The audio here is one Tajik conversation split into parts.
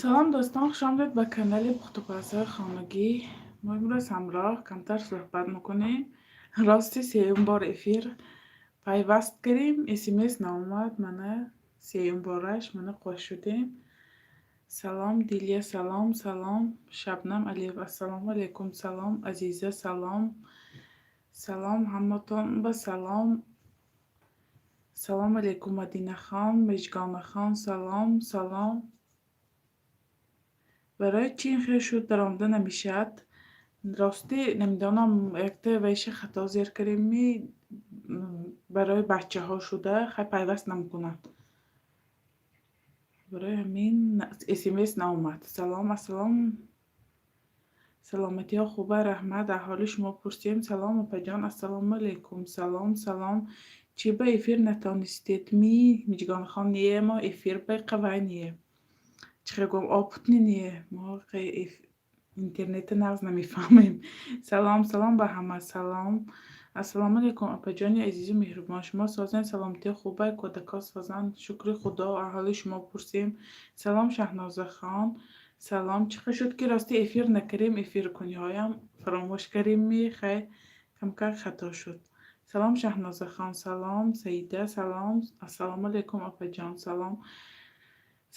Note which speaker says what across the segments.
Speaker 1: Салом, дӯстон, хушомадед ба канали Пухтупазҳои хонагӣ. Мо имрӯз ҳамроҳ камтар суҳбат мекунем. Рости, сеюм бор эфир пайваст кардем, СМС наомад, мана сеюм бораш мана қош шудем. Салом, Дилия, салом, салом, Шабнам Алиев, ассалому алайкум, салом, Азиза, салом, салом, ҳаматон ба салом. Салом алайкум, Мадинахон, Мижгонахон, салом, салом. Барои чӣ ин хел шуд, даромада намешавад? Ростӣ, намедонам, якта вайша хато зер кардем, барои бачаҳо шуда, хай пайваст намекунад. Барои ҳамин СМС наомад. Салом, ассалом. Саломатиҳо хуба, раҳмат, аҳволи шумо пурсем. Салом, опаҷон, ассалому алайкум. Салом, салом. Чӣ ба эфир натонистед ми? Миҷгонахон, не, мо эфир ба қавай не. Чӣ хел гӯям, опытный не. Мо интернета нағз намефаҳмем. Салом, салом ба ҳама, салом. Ассалому алайкум, апаҷони азизу меҳрубон. Шумо созен, саломатиҳо хуба, кӯдакҳо созанд, шукри Худо, аҳволи шумо пурсем. Салом, Шаҳнозахон. Салом. Чӣ хел шуд, ки рости эфир накардем, эфиркуниҳоям фаромӯш кардем ми, хай камкак хато шуд. Салом, Шаҳнозахон, салом, Саида, салом. Ассалому алайкум, апаҷон, салом.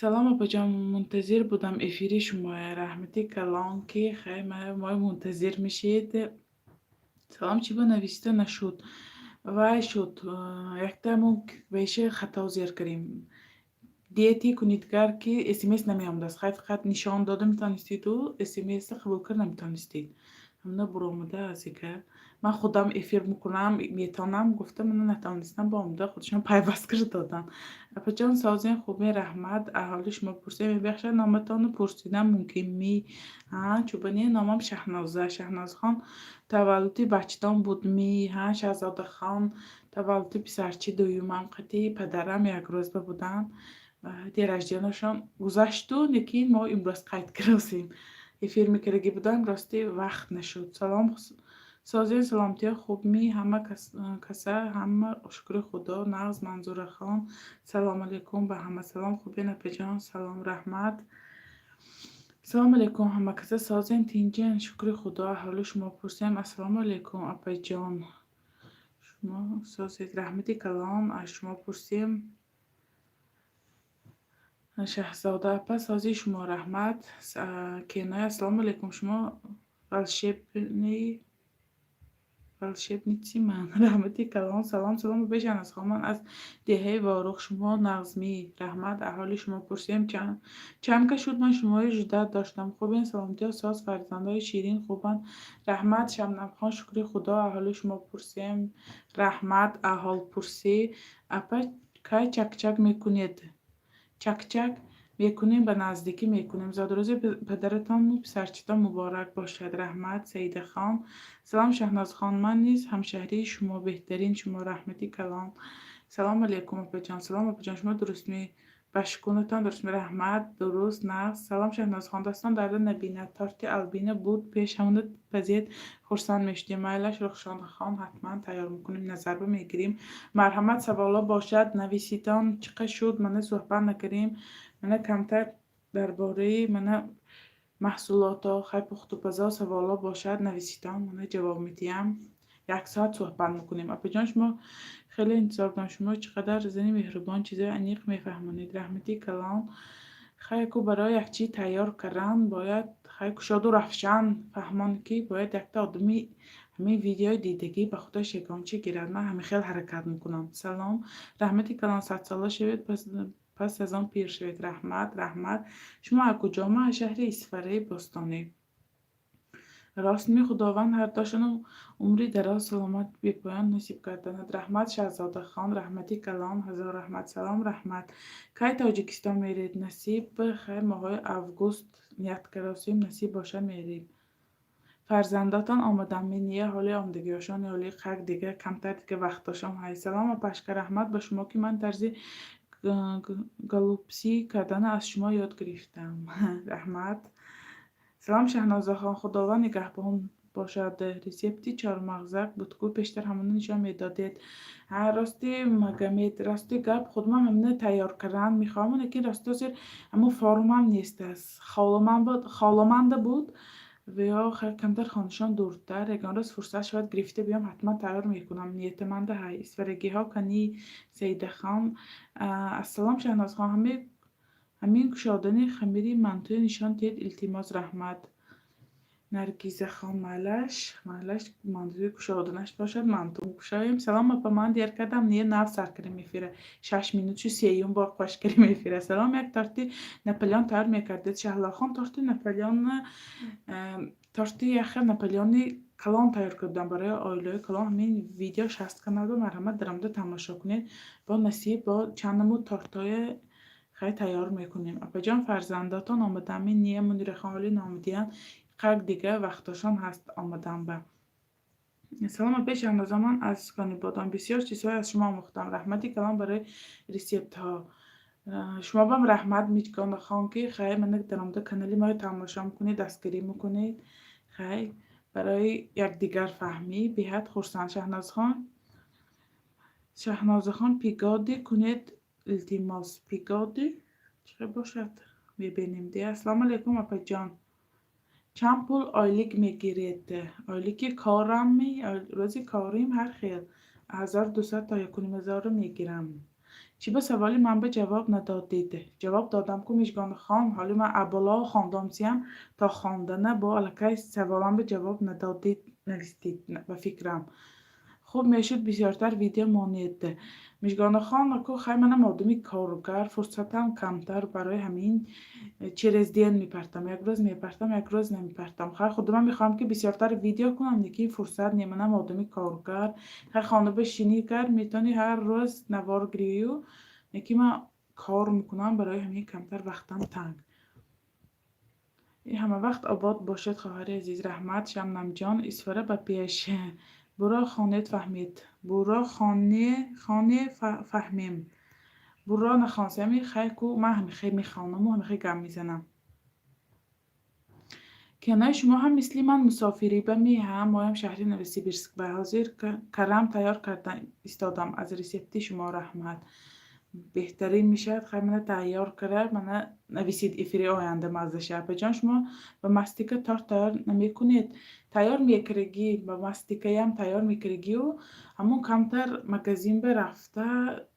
Speaker 1: Салом, апаҷон, мунтазир будам эфири шумоя. Раҳмати калон, ки хай мои мунтазир мешед. Салом, чӣ ба нависта нашуд? Вай шуд, якта мо вайша хато зер кардем. Дети кунидгар, ки СМС намеомадааст. Хай фақат нишон дода метавонистиду СМС қабул карда наметавонистед. Ҳамина буромада аз ика. Ман худам эфир мекунам, метавонам гуфта, мана натавонистам, ба омада худашон пайваст карда доданд. Апаҷон, созен, хубе, раҳмат. Аҳволи шумо пурсем. Мебахшад, номатонро пурсидам мумкин ми? Ҳа, чӯбане, номам Шаҳноза. Шаҳнозахон, таваллуди бачатон буд ми? Ҳа, Шаҳзодахон, таваллуди писарчи дуюмам қати падарам як рӯзба буданд. День рождения шон гузашту, лекин мо имрӯз қайд кардосем. Эфир мекардагӣ будам, рости, вақт нашуд. Салом, созен, саломатиҳо хуб ми? Ҳама каса, ҳама, шукри Худо, нағз. Манзурахон, салом алейкум ба ҳама. Салом, хубен, апаҷон? Салом, раҳмат. Салому алейкум, ҳама каса, созен, тинҷен, шукри Худо, аҳволи шумо пурсем. Ассалому алейкум, апаҷон, шумо созед, раҳмати калон, аз шумо пурсем. Шаҳзода апа, сози шумо, раҳмат. Кеноя, ассалому алейкум, шумо волшебный, волшебници ман, раҳмати калон. Салом, салом, бешанасхон, ман аз деҳаи Ворух, шумо нағзмӣ, раҳмат, аҳволи шумо пурсем. Чанд кас шуд, ман шуморо ждать доштам. Хубен, саломатиҳо соз, фарзандои ширин хубанд, раҳмат. Шабнамхон, шукри Худо, аҳволи шумо пурсем, раҳмат, аҳволпурсӣ. Апа, кай чакчак мекунед? Чакчак мекунем, ба наздикӣ мекунем. Зодрӯзи падаратону писарчатон муборак бошад, раҳмат. Саидахон, салом, Шаҳнозхон, ман низ ҳамшаҳрии шумо, беҳтарин шумо, раҳмати калон. Салому алейкум, апаҷон. Салом, апаҷон, шумо дурустми, башкунатон дурустми, раҳмат, дуруст, нағз. Салом, Шаҳнозхон, дастон дарда набинад, торти Албина буд, пеш ҳамона пазед, хурсанд мешудем. Майлаш, Рухшонахон, ҳатман тайёр мекунем, назарба мегирем. Марҳамат, саволҳо бошад, нависитон. Чӣ қад шуд, мана суҳбат накардем, мана камтар дар бораи мана маҳсулото, хай, пухтупазо саволҳо бошад, нависитон, мана ҷавоб медиҳам. Як соат суҳбат мекунем. Апаҷон, шумо хеле интизор будам, шумо чӣ қадар зани меҳрубон, чизои аниқ мефаҳмонед, раҳмати калон. Хай, ку барои як чиз тайёр кардан бояд хай кушоду равшан фаҳмон, ки бояд якта одами ҳамин видеои дидагӣ ба худаш ягон чӣ гирад. Ман ҳамин хел ҳаракат мекунам. Салом, раҳмати калон, садсола шавед, пас аз он пир шавед, раҳмат, раҳмат. Шумо аз куҷо? Ман аз шаҳри Исфараи бостонӣ. Рост ми? Худованд ҳардуашонро умри дароз, саломат бепоён насиб гардонад. Раҳмат, Шаҳзодахон, раҳмати калон, ҳазор раҳмат. Салом, раҳмат. Кай Тоҷикистон меред? Насиб, хай, моҳҳои август ният кардосем, насиб бошад, мерем. Фарзандотон омаданд ния? Ҳоли омадагиҳошон ҳоли қак дига камтар дига вақтошон ҳай. Салом, апашка, раҳмат ба шумо, ки ман тарзи голубцы кардана аз шумо ёд гирифтам, раҳмат. Салом, Шаҳнозахон, Худованд нигаҳбон. Бошад, рецепти чормағзак буд-ку, пештар ҳамоно нишон медодед. Ҳа, рости, Магомед, рости гап, худман ҳамина тайёр кардан мехоҳам, лекин рости ҳозир ҳамон формам нест аст. Холоманда буд ва ё камтар хонашон дуртар. Ягон рӯз фурсат шавад, гирифта биём, ҳатман тайёр мекунам. Ниятаманда ҳай. Исфарагиҳо кани, Саидахон? Ассалом, Шаҳнозхон, ҳамин кушодани хамири мантуя нишон диҳед, илтимос, раҳмат. Наргизахон, майлаш, майлаш, мантуи кушоданаш бошад, манту кушоем. Салом, апа, ман дер кардам. Не, нав сар кардем эфира, 6 минут шу, сеюм бор қош кардем эфира. Салом, як торти Наполеон тайёр мекардед? Шаҳлохон, торти Наполеон, торти яхел Наполеони калон тайёр кардам барои оилаи калон. Ҳамин видео шаст каналба, марҳамат, даромада тамошо кунед. Бо насиб, бо чанд намуд тортҳои хай тайёр мекунем. Апаҷон, фарзандотон омадаами? Не, Мунирахон, ҳоли наомадиянд, қак дига вақтошон ҳаст омадан ба. Салом, апаи Шаҳноза, ман аз Конибодом, бисёр чизҳое аз шумо омӯхтам, раҳмати калон барои рецептҳо. Шумобам раҳмат, Миҷгонахон, ки хай мана даромада канали моро тамошо мекунед, дастгирӣ мекунед. Хай барои якдигарфаҳмӣ беҳад хурсанд. Шаҳнозхон, Шаҳнозахон, пигоди кунед, илтимос. Пигоди чӣ бошад, мебинем де. Ассалому алайкум, апаҷон, чанд пул ойлик мегиред? Ойлики корами, рӯзи корим ҳар хел, 1200 то 1500-ро мегирам. Чӣ ба саволи ман ба ҷавоб надодед? Ҷавоб додам ку, Мижгонахон, ҳоли ман аболо хондомсиям то хондана бо аллакай саволам ба ҷавоб надодед, навистед ба фикрам. Хуб мешуд, бисёртар видео монед. Мижгонахон, ку хай манам одами коргар, фурсатам камтар, барои ҳамин через день мепартам, як рӯз мепартам, як рӯз намепартам. Хай худуман мехоҳам, ки бисёртар видео кунам, лекин фурсат не, манам одами коргар. Хай хона бишинӣ кар метавонӣ ҳар рӯз навор гирию, лекин ман кор мекунам, барои ҳамин камтар вақтам танг. Ҳама вақт обод бошед, хоҳари азиз, раҳмат, Шабнамҷон. Исфара ба пеш. Буро хонед, фаҳмед. Буро хоне, фаҳмем. Буро нахонсами, хай ку ман ҳамихе мехонаму ҳамихе гап мезанам. Кенаи шумо ҳам мисли ман мусофирӣ ба меҳам, моям шаҳри Новосибирск ба. Ҳозир карам тайёр карда истодам аз рецепти шумо, раҳмат. Беҳтарин мешавад, хай мана тайёр кара, мана нависед эфири оянда маззаша. Апаҷон, шумо ба мастика торт тайёр намекунед? Тайёр мекардагӣ, ба мастикаям тайёр мекардагию, ҳамон камтар магазин ба рафта,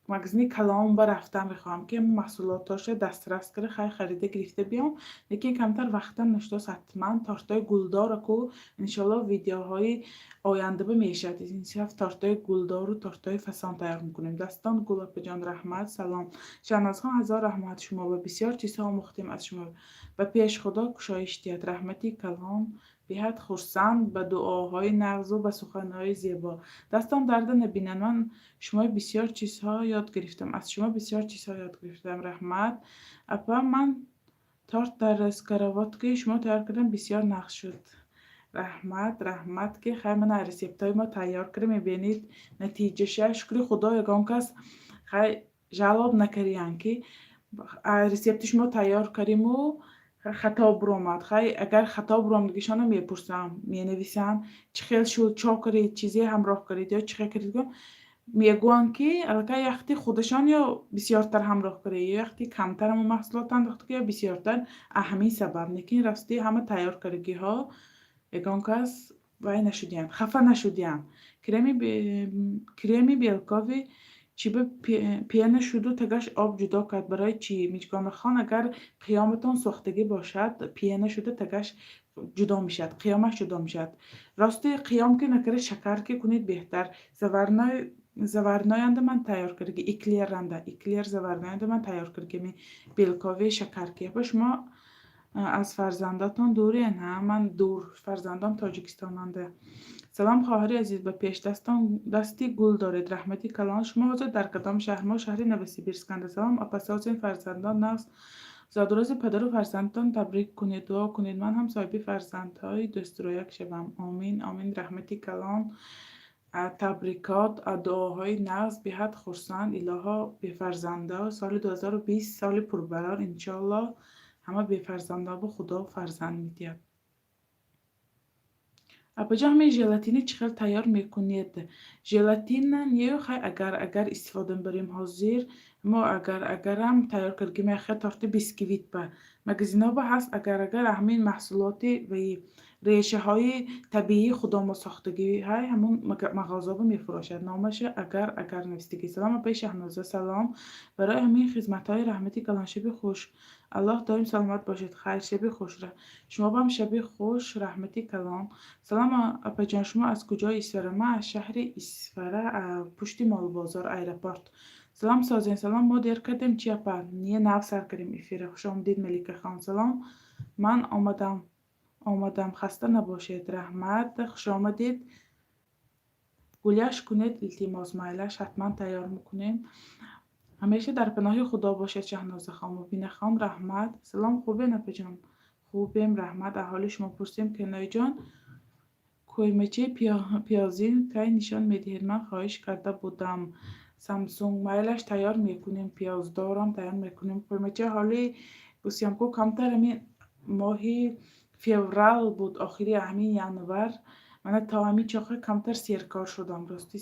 Speaker 1: магазини калон ба рафта мехоҳам, ки ҳамон маҳсулотҳоша дастрас кара, хай харида гирифта биём, лекин камтар вақтам нашудааст. Ҳатман тортҳои гулдорро ку, иншоалло, видеоҳои оянда ба мешавад. Иншаф тортҳои гулдору тортҳои фасон тайёр мекунем. Дастон гул, апаҷон, раҳмат, салом. Шаҳнозхон, ҳазор раҳмат шумо ба, бисёр чизҳо омӯхтем аз шумо. Ба пеш, Худо кушоиш диҳад, раҳмати калон, беҳад хурсанд ба дуоҳои нағзу ба суханҳои зебо. Дастон дарда набинанд, ман шумои бисёр чизҳо ёд гирифтам, аз шумо бисёр чизҳо ёд гирифтам, раҳмат. Апа, ман торт дар сковородкаи шумо тайёр кардам, бисёр нағз шуд. Раҳмат, раҳмат, ки хай мана рецептҳои мо тайёр карда мебинед натиҷаша. Шукри Худо, ягон кас хай жалоб накардиянд, ки рецепти шумо тайёр кардиму хато буромад. Хай агар хато буромадагишонро мепурсам, менависам, чӣ хел шуд, чо кардед, чизе ҳамроҳ кардед ё чӣ хел кардед. Мегӯянд, ки аллакай яхти худашон ё бисёртар ҳамроҳ кардед, ё яхти камтар ҳамон маҳсулот андохта, ё бисёртар, ҳамин сабаб. Лекин ростӣ ҳама тайёркардагиҳо ягон кас вай нашудиянд, хафа нашудиянд. Креми белковый чӣ ба пена шуду тагаш об ҷудо кард, барои чӣ? Миҷгонахон, агар қиёматон сӯхтагӣ бошад, пена шуда тагаш ҷудо мешавад, қиёмаш ҷудо мешавад. Рости, қиём ки накарда, шакар ки кунед, беҳтар. Заварной анда ман тайёр кардаги, эклеранда, эклер заварной анда ман тайёр кардаги, белковый шакарки. Апа, шумо аз фарзандотон дурен? Ҳа, ман дур, фарзандом Тоҷикистонанда. Салом, хоҳари азиз, ба пеш, дастон дасти гул доред, раҳмати калон. Шумо ҳозир дар кадом шаҳр? Мо шаҳри Новосибирсканда. Салом, апа, созен, фарзандон нағз. Зодрӯзи падару фарзандтон табрик кунед, дуо кунед, ман ҳам соҳиби фарзандҳои дӯстрӯяк шавам. Омин, омин, раҳмати калон, табрикот, дуоҳои нағз, беҳад хурсанд. Илоҳо, бефарзандо соли 2020 соли пурбарор, иншоалло, ҳама бефарзандобу Худо фарзанд медиҳад. Апаҷон, ҳамин желатини чӣ хел тайёр мекунед? Желатина не, хай, агар агар истифода мебарем. Ҳозир мо агар агарам тайёр кардагим, яхе торти бисквит ба магазинҳо ба ҳаст. Агар агар ҳамин маҳсулоти ваи решаҳои табиии худомо сохтагӣ ҳай, ҳамун мағозаба мефурӯшад, номаша агар агар навистагӣ. Салом, апаи Шаҳноза. Салом, барои ҳамин хизматҳои раҳмати калон. Шаби хуш, Аллоҳ доим саломат бошед. Хайр, шаби хуш. Шумобам шаби хуш, раҳмати калон. Салом, апаҷон, шумо аз куҷои Исфара? Ман аз шаҳри Исфара, пушти молбозор, аэропорт. Салом, созен. Салом, мо дер кардем чи, апа? Не, нав сар кардем эфира. Хушомадид, Маликахон. Салом, ман омадам, омадам, хаста набошед. Раҳмат, хушомадед. Гуляш кунед, илтимос. Майлаш, ҳатман тайёр мекунем. Ҳамеша дар паноҳи Худо бошед, Шаҳнозахон. Мубинахон, раҳмат. Салом, хубен, апаҷон? Хубем, раҳмат, аҳоли шумо пурсем. Каноиҷон, кӯймачаи пиёзин кай нишон медиҳед? Ман хоҳиш карда будам. Самсунг, майлаш, тайёр мекунем, пиёздорам тайёр мекунем. Қӯймача ҳоли гусиям ку камтар, ҳамин моҳи феврал буд, охири ҳамин январ, мана то ҳамин чоқа камтар серкор шудам. Рости,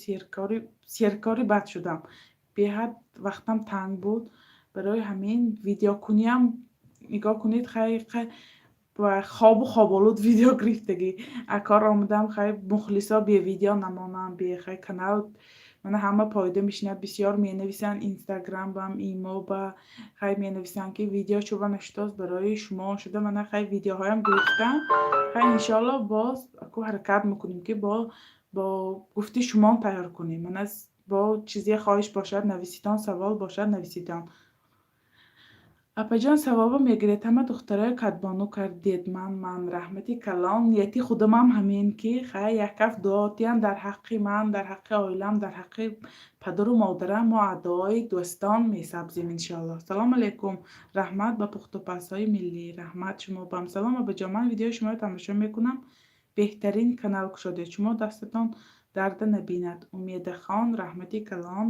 Speaker 1: серкори бад шудам, беҳад вақтам танг буд. Барои ҳамин видеокуниам, нигоҳ кунед, хай, хобу хоболуд видео гирифтагӣ. Кор омадам, хай, мухлисо бевидео намонам, бехай канал мана ҳама поида мешинад. Бисёр менависанд Инстаграм бам, имо ба, хай, менависанд, ки видео чӯба нашудааст. Барои шумо шуда, мана, хай, видеоҳоям гирифтам. Хай, иншоалло, боз ку ҳаракат мекунем, ки бо гуфти шумо тайёр кунем. Мана, бо чизе хоҳиш бошад, нависитон, савол бошад, нависитон. Апаҷон, савобо мегиред, ҳама духтарои кадбону кардед. Ман раҳмати калон. Нияти худамам ҳамин, ки хай, як ҳафт дуо тиям дар ҳаққи ман, дар ҳаққи оилам, дар ҳаққи падару модарам. Мо дуои дӯстон месабзем, иншоалло. Салому алайкум, раҳмат ба пухтупазҳои миллӣ. Раҳмат шумо бам. Салом, апаҷон, ман видеои шуморо тамошо мекунам, беҳтарин канал кушодед шумо, дастатон дарда набинад. Умедахон, раҳмати калон,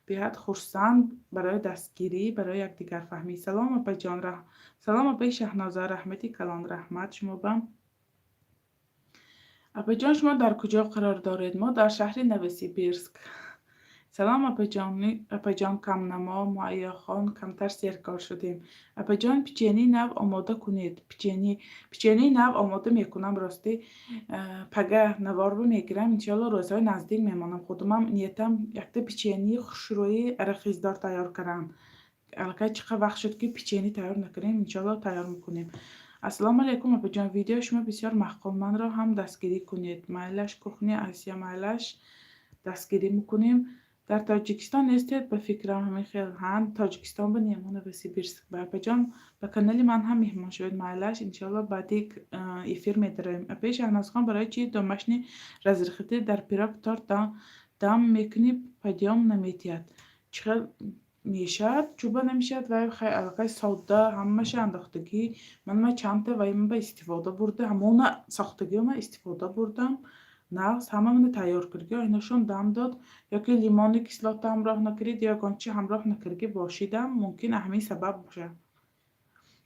Speaker 1: беҳад хурсанд барои дастгирӣ, барои якдигарфаҳмӣ. Салом, апаҷон. Салом, апаи Шаҳноза, раҳмати калон. Раҳмат шумо бам. Апаҷон, шумо дар куҷо қарор доред? Мо дар шаҳри Новосибирск. Салом, апаҷон камнамо. Муайёхон, камтар серкор шудем. Апаҷон, печени нав омода кунед. Печени нав омода мекунам. Ростӣ, пага наворба мегирам, иншоалло, рӯзҳои наздик мемонам. Худумам ниятам якта печени хушрӯи арахиздор тайёр кардам. Аллакай чӣ қадр вақт шуд, ки печени тайёр накардем, иншоалло, тайёр мекунем. Ассалому алайкум, апаҷон, видеои шумо бисёр маъқул, манро ҳам дастгирӣ кунед. Майлаш, Кухня Асия, майлаш, дастгирӣ мекунем. Дар Тоҷикистон нестед, ба фикрам? Ҳамин хел ҳан, Тоҷикистон ба не, мо Новосибирск ба. Апаҷон, ба канали ман ҳам меҳмон шавед. Майлаш, иншоалло, баъди эфир медароем. Апаи Шаҳнозхон, барои чи домашний разрыхлитель дар пирог торт дам мекунӣ, подъём наметиҳад? Чӣ хел мешавад, чӯба намешавад? Вай, хай, аллакай содда ҳамаша андохтагӣ. Ман чандта вай ба истифода бурда, ҳамона сохтагима истифода бурдам, нағз ҳамамона тайёр кардагӣ, иношон дам дод. Ёки лимони кислота ҳамроҳ накардид, ё ягон чи ҳамроҳ накардагӣ бошидам, мумкин ҳамин сабаб бошад.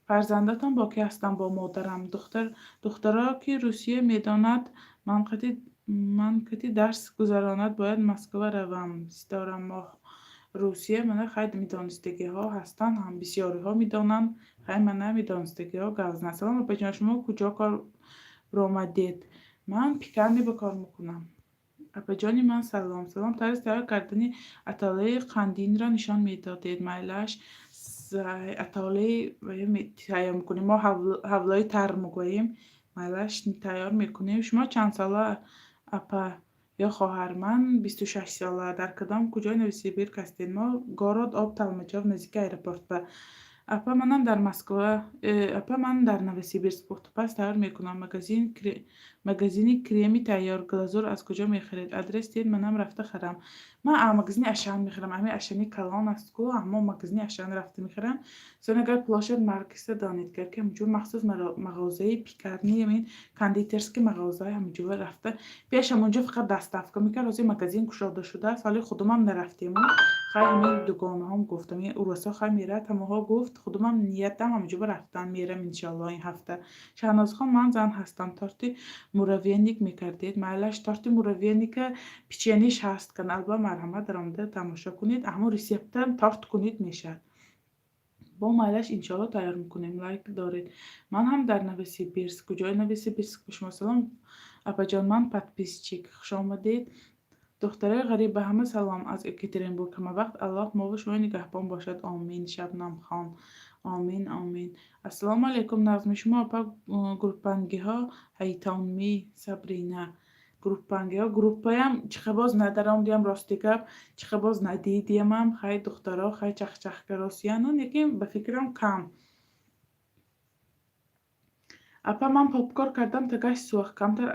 Speaker 1: Фарзандатон бо кӣ ҳастанд? Бо модарам. Духтаро ки Русия медонад, ман кати дарс гузаронад, бояд Москва равам. Ситорамоҳ, Русия, мана, хай, медонистагиҳо ҳастанд, ҳам бисёриҳо медонанд. Хай, мана, медонистагиҳо гап зананд. Салом, апаҷон, шумо куҷо кор баромадед? Ман пекарня ба кор мекунам. Апаҷони ман, салом. Салом, тарзи тайёр кардани атолаи қандинро нишон медодед. Майлаш, атолаи тайёр мекунем. Мо ҳавлои тар мегӯем. Майлаш, тайёр мекунем. Шумо чандсола, апа ё хоҳар? Ман 26 сола. Дар кадом куҷои Новосибирск ҳастед? Мо город об Толмачёв, наздики аэропорт ба. Апа, манам дар Москва, апа, ман дар Новосибирск. Пухтупаз тайёр мекунам. Магазини креми тайёр, глазур аз куҷо мехаред? Адрес диҳед, манам рафта харам. Ман а магазини Ашан мехӯрам. Ҳамин Ашани калон аст ку, ҳамон магазини Ашан рафта мехӯрам. Сон агар площадь Маркса донед, гар ки ҳамҷо махсус мағозаи пекарни, ҳамин кондитерский мағоза, ҳамҷо рафта. Пеш ҳамонҷо фақат доставка мекард, ҳозир магазин кушода шудааст, ҳоли худумам нарафтему. Хай, ҳамин дугонаҳом гуфтам, урасо хай мерад, ҳамоҳо гуфт, худумам ниятам ҳамҷо ба рафтан, мерам, иншоалло, ин ҳафта. Шаҳнозхон, ман зан ҳастам, торти муравейник мекардед? Майлаш, торти муравейника печениш ҳаст, каналба марҳамат, даромада тамошо кунед, ҳамон рецептам торт кунед, мешавад. Бо майлаш, иншоалло, тайёр мекунем. Лайк доред. Ман ҳам дар Новосибирск. Куҷои Новосибирск? Ба шумо салом, апаҷон, ман подписчик. Хушомадед. Духтарои ғариб, ба ҳама салом аз Екатеринбург. Ҳамавақт Аллоҳ мову шумо нигаҳбон бошад. Омин. Шабнамхон. Омин, омин. Ассалому алайкум, нағзми шумо, апа? Группангиҳо ҳайтонмӣ, Сабрина? Группангиҳо, группаям чиха боз надаромдиям, рости гап, чиха боз надидиямам. Хай, духтаро хай чахчахкаросияну, лекин ба фикрам, кам. Апа, ман попкор кардам, тагаш сӯхт, камтар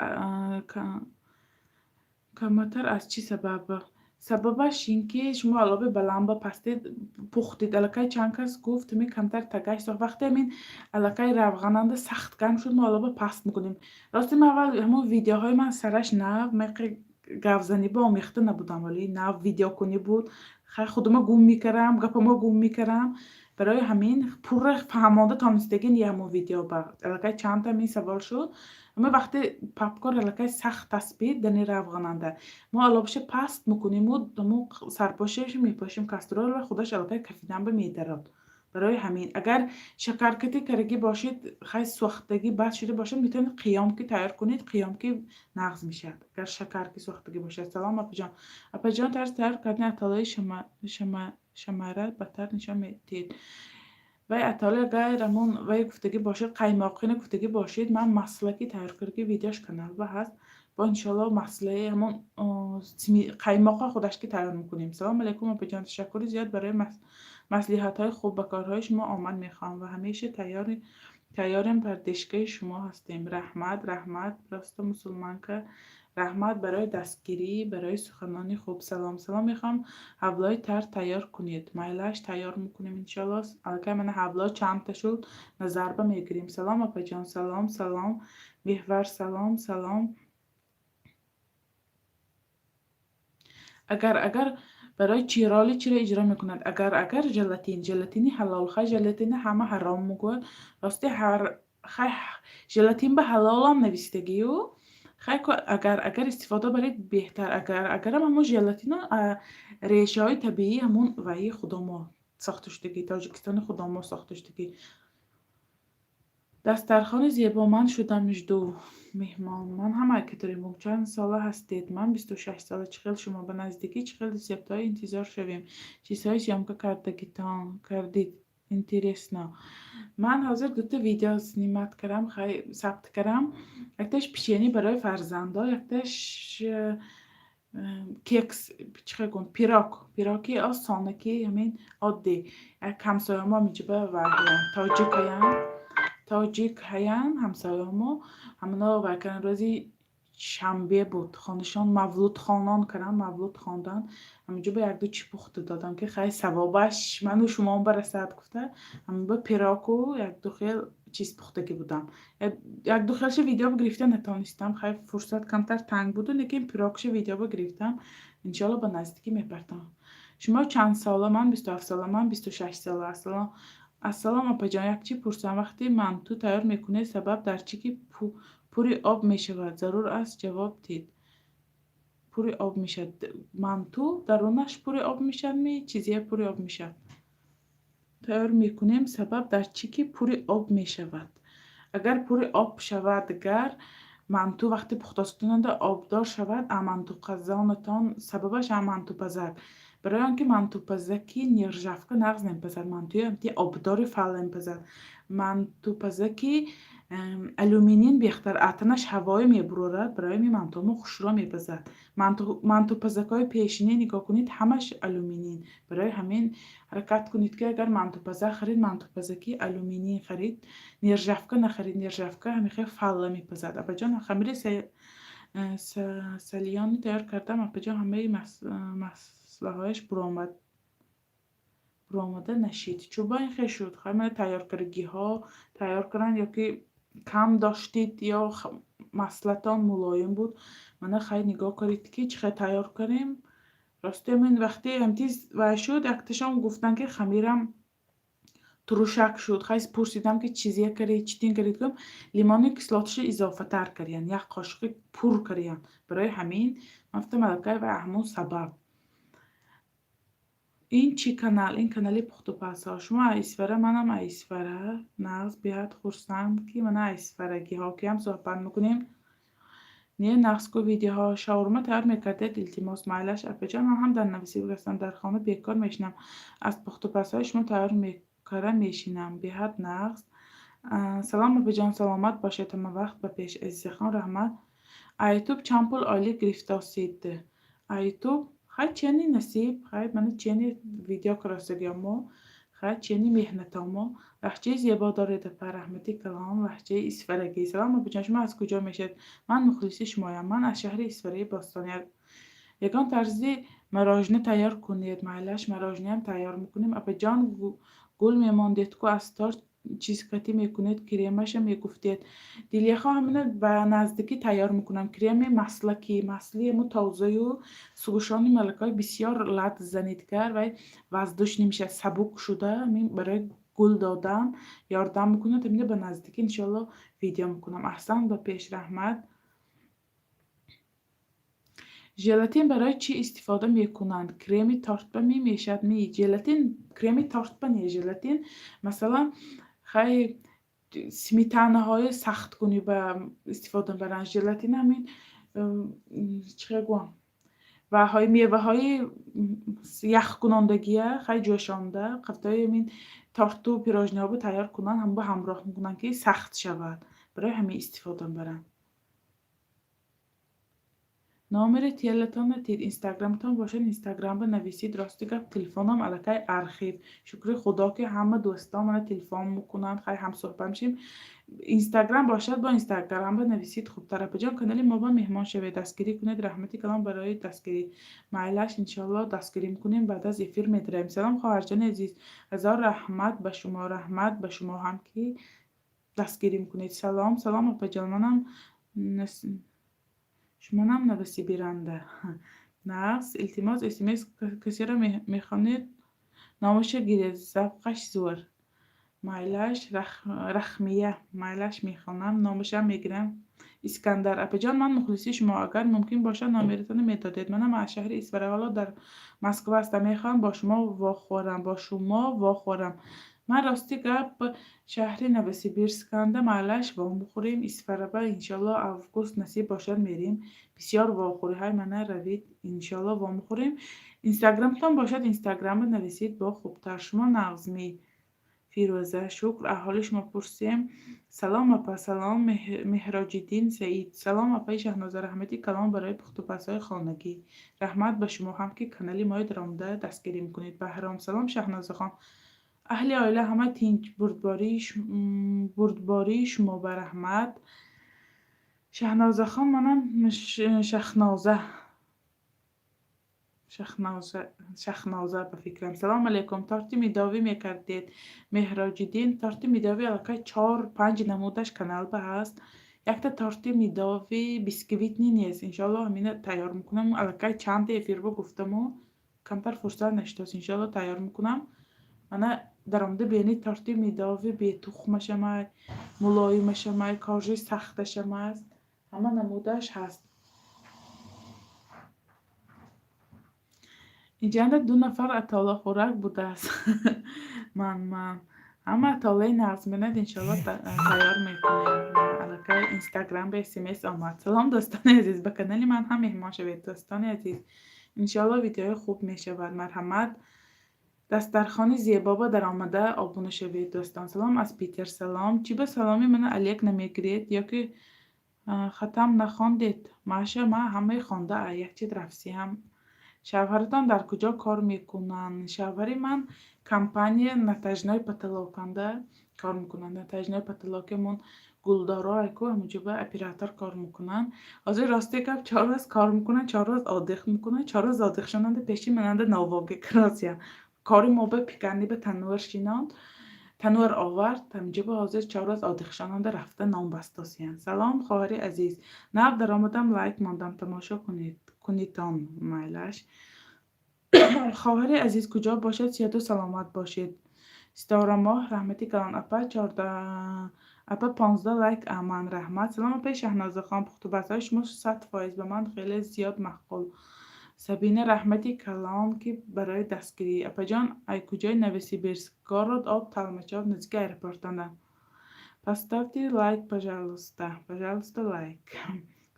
Speaker 1: каматар, аз чӣ сабаб? Сабабаш ин ки шумо алоби баландба пастед пухтид. Аллакай чанд кас гуфт, ҳамин камтар тагаш сӯхт. Вақте ҳамин аллакай равғананда сахт гарм шуд, мо алоба паст мекунем. Рости, ман аввал ҳамон видеоҳои ман сараш нав меқи гавзанӣ ба омехта набудам, вале нав видеокунӣ буд. Хай, худума гум мекардам, гапамо гум мекардам. Барои ҳамин пурра фаҳмонда тонистагӣ не ҳамон видео ба. Аллакай чандта ҳамин савол шуд. Ҳама вақте попкор аллакай сахт таспид, дани равғананда, мо алобаша паст мекуниму ҳамон сарпошаш мепошем кастрюля ва худаш аллакай кафиданба медарод. Барои ҳамин, агар шакаркати карагӣ бошед, хай, сӯхтагӣ бад шуда бошад, метавонед қиёмки тайёр кунед, қиёмки нағз мешавад, агар шакарки сӯхтагӣ бошад. Салом, апаҷон. Апаҷон, тарзи тайёр кардани атолаи шамара батар нишон медиҳед. Вай атола, агар ҳамон вай гуфтагӣ бошед, қаймоқина гуфтагӣ бошед, ман маслаки тайёр кардагӣ, видеош каналба ҳаст. Бо, иншоалло, маслаи ҳамон қаймоқро худаш ки тайёр мекунем. Салому алайкум, апаҷон, ташаккури зиёд барои маслиҳатҳои хуб. Ба корҳои шумо омад мехоҳам ва ҳамеша тайёрем, поддержкаи шумо ҳастем. Раҳмат, раҳмат, просто мусулманка. Раҳмат барои дастгирӣ, барои суханони хуб. Салом, салом, мехоҳам ҳавлои тар тайёр кунед. Майлаш, тайёр мекунем, иншоалло. Аллакай мана ҳавло чандта шуд, назарба мегирем. Салом, апаҷон, салом, салом, Меҳвар, салом, салом. Агар барои чӣ роли чиро иҷро мекунад? Агар желатин, желатини ҳалол, хай, желатини ҳама ҳаром мегӯяд. Рости, ҳар хай, желатин ба ҳалолам навистагию, хай, агар истифода баред, беҳтар. Агарам ҳамон желатино решаҳои табиӣ, ҳамон ваи худомо сохта шудагӣ, Тоҷикистони худомо сохта шудагӣ. Дастархони зебо, ман шудам жду меҳмон. Ман ҳам Екатеринбург. Чанд сола ҳастед? Ман 26 сола. Чӣ хел шумо? Ба наздикӣ чӣ хел рецептҳое интизор шавем? Чизҳои съёмка кардагитон кардид, интересно. Ман ҳозир дута видео снимать кардам, хай, сабт кардам. Якташ печенье барои фарзандо, якташ кекс, чӣ хел гӯям, пирог, пироги осонаки, ҳамин оддӣ. Як ҳамсоямо ҳаминҷоба ваҳян, тоҷикаян, тоҷик ҳаян ҳамсояҳомо, ҳамоно вай карданд. Рӯзи шанбе буд, хонашон мавлудхонон карданд, мавлуд хондан. Ҳаминҷо ба якду чӣ пухта додам, ки хай, савобаш ману шумоам барасад гуфта, ҳамин пирогу якду хел чиз пухтагӣ будам. Якду хелша видео гирифта натонистам, хай, фурсат камтар танг буду, лекин пирогша видео гирифтам. Иншоалло, ба наздикӣ мепартам. Шумо чанд сола? Ман 27 сола. Ман 26 сола. Ассалом, ассалом, апаҷон, як чӣ пурсам: вақте манту тайёр мекунед, сабаб дар чӣ ки пури об мешавад? Зарур аст ҷавоб диҳед. Пури об мешавад манту, дарунаш пури об мешавад ми? Чизе пури об мешавад? Тайёр мекунем, сабаб дар чӣ ки пури об мешавад? Агар пури об шавад, гар манту вақте пухтасутонада обдор шавад, а мантуқазонатон, сабабаш а мантупазак. Барои он ки мантупазаки нержавка нағз намепазад, мантуи амти обдори фалла мепазад. Мантупазаки алюминин бехтар, атанаш ҳавое мебурорад, барои ҳамин мантуҳомо хушрӯ мепазад. Мантупазакҳои пешине нигоҳ кунед, ҳамаш алюминин. Барои ҳамин ҳаракат кунед, ки агар мантупазак харид, мантупазаки алюминин харид, нержавка нахарид, нержавка ҳамин хел фалла мепазад. Апаҷон, хамири солёный тайёр кардам, апаҷон, ҳамаи Маслаҳояш буромад, буромада нашид. Чӯба ин хел шуд. Хай, мана, тайёркардагиҳо тайёр карданд ё ки кам доштид ё маслатон мулоим буд. Мана, хай, нигоҳ кунед, ки чӣ хел тайёр кардем. Рости, ҳамин вақте ҳамтиз вай шуд, якташон гуфтанд, ки хамирам турушак шуд. Хай, пурсидам, ки чизе кардед, чӣ тин кардед. Гуфтам, лимони кислоташа изофатар кардиян, як қошуқи пур кардиян. Барои ҳамин ман гуфтам, аллакай вай ҳамон сабаб. Ин чӣ канал? Ин канали пухтупазҳо. Шумо Исфара, манам Исфара. Нағз, беҳад хурсанд, ки мана исфарагиҳо ки ҳам суҳбат мекунем. Не, нағз ку видеоҳо. Шаурма тайёр мекардед, илтимос. Майлаш, апаҷон, ман ҳам дар Новосибирск ҳастам, дар хона бекор мешинам. Аз пухтупазҳои шумо тайёр мекарда мешинам. Беҳад нағз. Салом, апаҷон, саломат бошед ҳамавақт, ба пеш. Азизахон, раҳмат. А Ютуб чанд пул ойлик гирифтосид? А Ютуб, хай, чени насиб, хай, мана, чени видео каростагиамо, хай, чени меҳнатомо. Лаҳҷаи зебо доред, апа, раҳмати калон, лаҳҷаи исфарагӣ. Салом, апаҷон, шумо аз куҷо мешавед? Ман мухлиси шумоям. Ман аз шаҳри Исфараи бостонӣ. Ягон тарзи мороженое тайёр кунед. Майлаш, мороженое ам тайёр мекунем. Апаҷон, гул мемондед ку, аз торт чизкатӣ мекунед, кремаша мегуфтед. Дилияхо, ҳамина ба наздикӣ тайёр мекунам. Креми маслаки, масли ему тозаю сгущённый молоко и бисёр лат занидгар вай воздушный мешавад, сабук шуда, ҳамин барои гул додан ёрдам мекунад. Ҳамина ба наздикӣ, иншоалло, видео мекунам. Аҳсан, ба пеш, раҳмат. Желатин барои чӣ истифода мекунанд? Креми тортба мемешад ми? Желатин креми тортба не, желатин, масалан, хай, сметанаҳои сахткунӣ ба истифода мебаранд. Желатин ҳамин, чӣ хел гӯям, ваҳои меваҳои яхкунондагия, хай, ҷӯшонда, қафтои ҳамин торту пирожный ҳо тайёр кунанд, ҳамба ҳамроҳ мекунанд, ки сахт шавад. Барои ҳамин истифода мебаранд. Номери телатонро дид, инстаграмтон бошад, инстаграмба нависид. Рости гап, телефонам аллакай архив. Шукри Худо, ки ҳама дӯстон мана телефон мекунанд, хай, ҳамсӯҳбат мешавем. Инстаграм бошад, бо инстаграмба нависид хубтар. Апаҷон, канали мо ба меҳмон шавед, дастгирӣ кунед. Раҳмати калон барои дастгирӣ. Майлаш, иншоалло, дастгирӣ мекунем, баъд аз эфир медароем. Салом, хоҳарҷони азиз, ҳазор раҳмат ба шумо, раҳмат ба шумо ҳам, ки дастгирӣ мекунед. Салом, салом, апаҷон, манам шумонам Новосибиранда. Нағз, илтимос, смс касеро мехонед, номаша гиред, завқаш зӯр. Майлаш, Рахмия, майлаш, мехонам, номашам мегирам. Искандар, апаҷон, ман мухлиси шумо, агар мумкин бошад, номератонро медодед. Манам аз шаҳри Исфара, ҳоло дар Москва ҳастам, мехоҳам бо шумо вохӯрам, бо шумо вохӯрам. Ман, рости гап, шаҳри Новосибирсканда. Майлаш, вомехӯрем Исфараба, иншоалло, август насиб бошад, мерем. Бисёр вохӯриҳои мана равид, иншоалло, вомехӯрем. Инстаграмтон бошад, инстаграмро нависед, бо хубтар. Шумо нағзмӣ, Фирӯза? Шукр, аҳволи шумо пурсем. Салом, апа, салом, Меҳроҷиддин Саид. Салом, апаи Шаҳноза, раҳмати калон барои пухтупазҳои хонагӣ. Раҳмат ба шумо ҳам, ки канали мои даромада дастгирӣ мекунед. Баҳром, салом, Шаҳнозахон. Аҳли оила ҳама тинч, бурдбории шумо ба раҳмат. Шаҳнозахон, манам Шахноза. Шахноза, Шахноза, ба фикрам. Салом алейкум. Торти медовый мекардед? Меҳроҷиддин, торти медовый аллакай чор панҷ намудаш каналба ҳаст. Якта торти медовый бисквитный нест. Иншоалло, ҳамина тайёр мекунам. Аллакай чанда эфирбо гуфтаму, камтар фурсат нашудааст. Иншоалло, тайёр мекунам. Мана, даромада бинед, торти медовый бетухмашамай, мулоимашамай, коржаи сахташам аст. Ҳама намудааш ҳаст. Инҷанда ду нафар атолахӯрак будааст. Ман. Ҳама атолаи нағз менад, иншоалло, тайёр мекунем. Аллакай инстаграм ба смс омад. Салом, дӯстони азиз, ба канали ман ҳам меҳмон шавед, дӯстони азиз. Иншоалло, видеои хуб мешавад. Марҳамат. Дастархони зебо ба даромада обуна шавед, дӯстон. Салом аз Питер, салом. Чӣ ба саломи мана алек намегиред ё ки хатам нахондед? Маша, ман ҳамаи хонда, якчиз рафсиям. Шавҳаратон дар куҷо кор мекунанд? Шавҳари ман компания натяжной потолок анда Кор мекунанд. Натяжной потолокемон гулдоро айку, ҳамунҷо ба оператор кор мекунанд. Ҳозир, рости гап, 4 рӯз кор мекунанд, 4 рӯз отдых мекунанд, 4 рӯз отдыхшонанда пеши мананда новоги кросия. Кори мо ба пекарни ба танӯр шинонд, танӯр овард. Ҳаминҷо ба ҳозир 4 рӯз отдыхшонанда рафта нон бастосиянд. Салом, хоҳари азиз, нав даромадам, лайк мондам, тамошо кунед, кунитон, майлаш. Хоҳари азиз, куҷо бошед, сиҳату саломат бошед. Ситорамоҳ, раҳмати калон, апа, 14, апа, 15 лайк аман, раҳмат. Салом, апаи Шаҳнозахон, пухтупазҳои шумо 100% ба ман хеле зиёд маъқул. Сабина, раҳмати калон, ки барои дастгирӣ. Апаҷон, ай куҷои Новосибирск? Город об Толмачев, наздики аэропортанда. Поставьте лайк, пожалуйста, пожалуйста, лайк.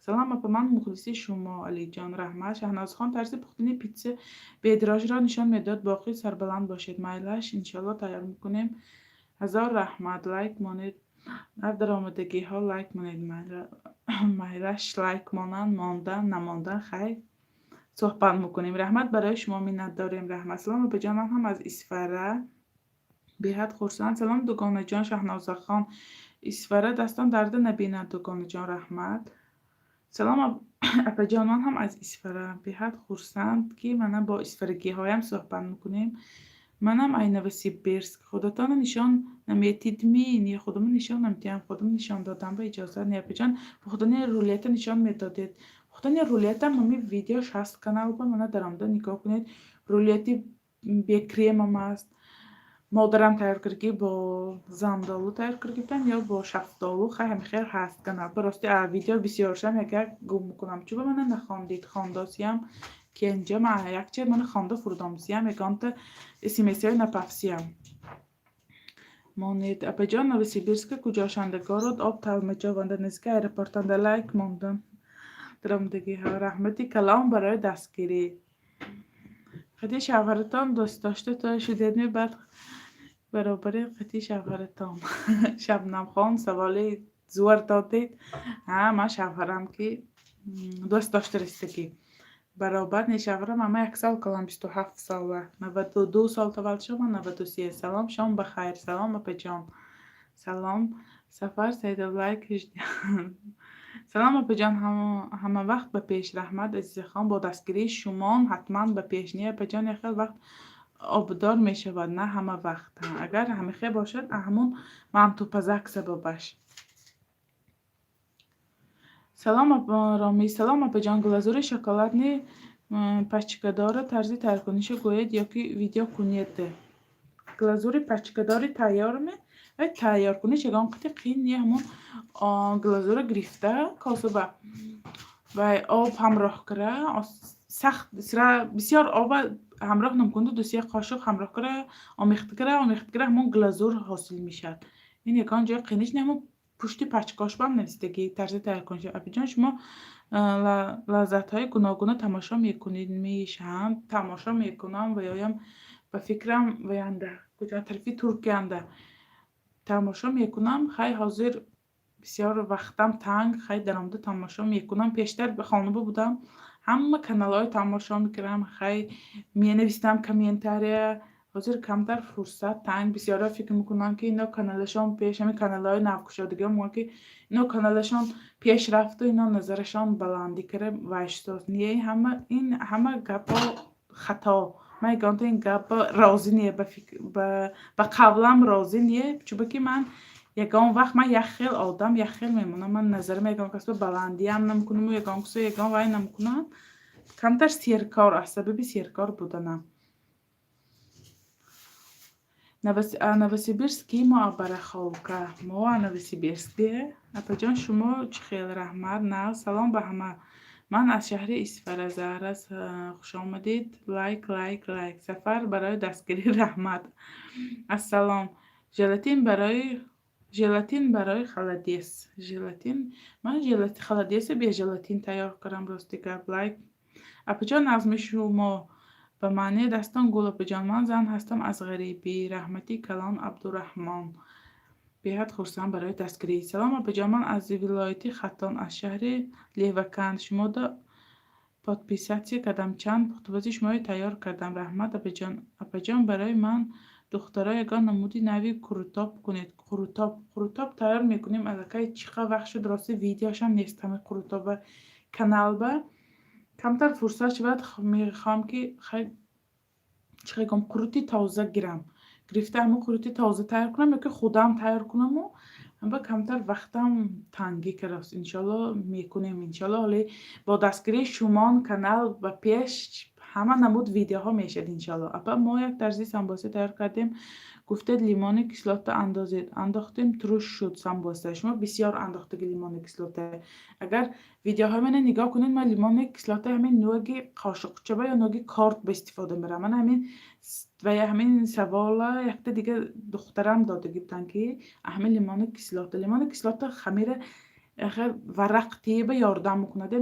Speaker 1: Салом, апа, ман мухлиси шумо. Алиҷон, раҳмат. Шаҳнозхон, тарзи пухтани питса бе дрожжиро нишон медод. Боқӣ сарбаланд бошед. Майлаш, иншоалло, тайёр мекунем. Ҳазор раҳмат. Лайк монед, нав даромадагиҳо лайк монед. Майлаш, лайк монанд, мондан, намондан, хайр, суҳбат мекунем. Раҳмат барои шумо, миннатдорем, раҳмат. Салом, апаҷон, ман ҳам аз Исфара, беҳад хурсанд. Салом, дугонаҷон Шаҳнозахон, Исфара, дастон дарда набинад, дугонаҷон, раҳмат. Салом, апаҷон, ман ҳам аз Исфара, беҳад хурсанд, ки мана бо исфарагиҳоям суҳбат мекунем. Манам ай Новосибирск. Худатонро нишон наметидмӣ? Не, худамро нишон намедиҳам, худам нишон додам ба иҷозат не. Апаҷон, пухтани рулета нишон медодед. Пухтани рулетам ҳами видеош ҳаст каналба, мана даромада нигоҳ кунед. Рулети бекремам аст. Модарам тайёр кардагӣ, бо зандолу тайёр карда буданд ё бо шафтолу, хай, ҳами хел ҳаст канал. Ба рости, видео бисёршам, як як гум мекунам. Чӯба мана нахондид, хондосиям ки инҷа ман якче мана хонда фурдомсиям, ягонта смсҳои напафсиям. Монед, апаҷон, Новосибирска куҷошанда? Город об Толмачеванда, наздики аэропортанда. Лайк мондам. Даромадагиҳо, раҳмати калон барои дастгирӣ. Қати шавҳаратон дӯстдошта то шудедми, баъд баробари қати шавҳаратон. Шабнамхон, саволи зуар додед. Ҳа, ман шавҳарам ки дӯст дошта расидагӣ. Баробар не, шавҳарам ама як сол калон, 27 сола. 92 сол таваллуд шуд, ман 93. Салом, шом ба хайр. Салом, апаҷон. Салом, Сафар Саидов, лайк. Салом, апаҷон, ҳама вақт ба пеш. Раҳмат, азизахон, бо дастгирии шумон ҳатман ба пеш. Не, апаҷон, як хел вақт обдор мешавад, на ҳама вақт. Агар ҳамихе бошад, ҳамун мантупазак сабабаш. Салом, Ромӣ. Салом, апаҷон, глазури шоколадный пачкадорро тарзи тайёркуниша гӯед ё ки видео кунед. Глазури пачкадори тайёрме? Тайёркуниш ягон қати қиин не, ҳамун глазура гирифта, косаба вай об ҳамроҳ кара, сахт бисёр оба ҳамроҳ намкунду, ду се қошуқ ҳамроҳ кара, омехта кара, омехта кара, ҳамон глазур ҳосил мешавад. Ин ягон ҷои қииниш не, ҳамон пушти пачкошбам нависдагӣ тарзи тайёркуниш. Апаҷон, шумо лаззатҳои гуногуна тамошо мекунед? Мешаванд, тамошо мекунам ва ёям ба фикрам ваянда куҷо, тарафи Туркиянда тамошо мекунам. Хай, ҳозир бисёр вақтам танг, хай, даромада тамошо мекунам. Пештар хонуба будам, ҳама каналҳои тамошо мекардам, хай, менавистам комментария. Ҳозир камтар фурсат танг. Бисёрҳо фикр мекунанд, ки ино каналашон пеш, ҳамин каналҳои навкушодагиҳо мегӯянд, ки ино каналашон пеш рафту ино назарашон баландӣ кара вайштост. Не, ҳама ин ҳама гапҳо хато. Ман ягонта ин гапа розӣ не, ба қавлам розӣ не, чунки ман ягон вақт, ман як хел одам, як хел мемонам. Ман назарам ягон касба баландиам намекунаму ягон касо ягон вай намекунам. Камтар серкор, аз сабаби серкор буданам. Новосибирский, мо Барахолка. Мо Новосибирске. Апаҷон, шумо чӣ хел? Раҳмат, нағз. Салом ба ҳама. Ман аз шаҳри Исфара. Заҳра, хушомадед. Лайк, лайк, лайк. Сафар, барои дастгирӣ раҳмат. Ассалом. Желатин барои холодец. Желатин, ман холодеца бе желатин тайёр кардам, рости гап. Лайк. Апаҷон, нағзми шумо? Ба маънии дастон гул, апаҷон. Ман зан ҳастам аз ғарибӣ. Раҳмати калон, Абдураҳмон. Беҳад хурсанд барои дастгирӣ. Салом, апаҷон, ман аз вилояти Хатлон, аз шаҳри Леваканд. Шуморо подписаться кардам, чанд пухтупази шуморо тайёр кардам. Раҳмат, апаҷон. Апаҷон, барои ман Духтаро, ягон намуди нави қурутоб кунед. Қурутоб, қурутоб тайёр мекунем. Аллакай чӣ қадр вақт шуд, рости, видеошам нест ҳамин қурутоба каналба. Камтар фурсат шавад, мехоҳам, ки хай, чӣ гӯям, қурути тоза гирам, гирифта, ҳамин қурути тоза тайёр кунам ё ки худам тайёр кунаму ба камтар вақтам тангӣ кардааст. Иншоалло, мекунем, иншоалло. Ҳоли бо дастгирии шумон канал ба пеш, ҳама намуд видеоҳо мешавад, иншоалло. Апа, мо як тарзи самбоса тайёр кардем, гуфтед, лимони кислота андозед. Андохтем, туруш шуд самбоса. Шумо бисёр андохтаги лимони кислота. Агар видеоҳои мана нигоҳ кунед, ман лимони кислота ҳамин нӯги қошуқчаба ё нӯги корд ба истифода мебарам. Ман ҳамин ва ҳамин савола якта дига духтарам додагӣ буданд, ки ҳамин лимони кислота, лимони кислота хамира варақ тиба ёрдам мекунад,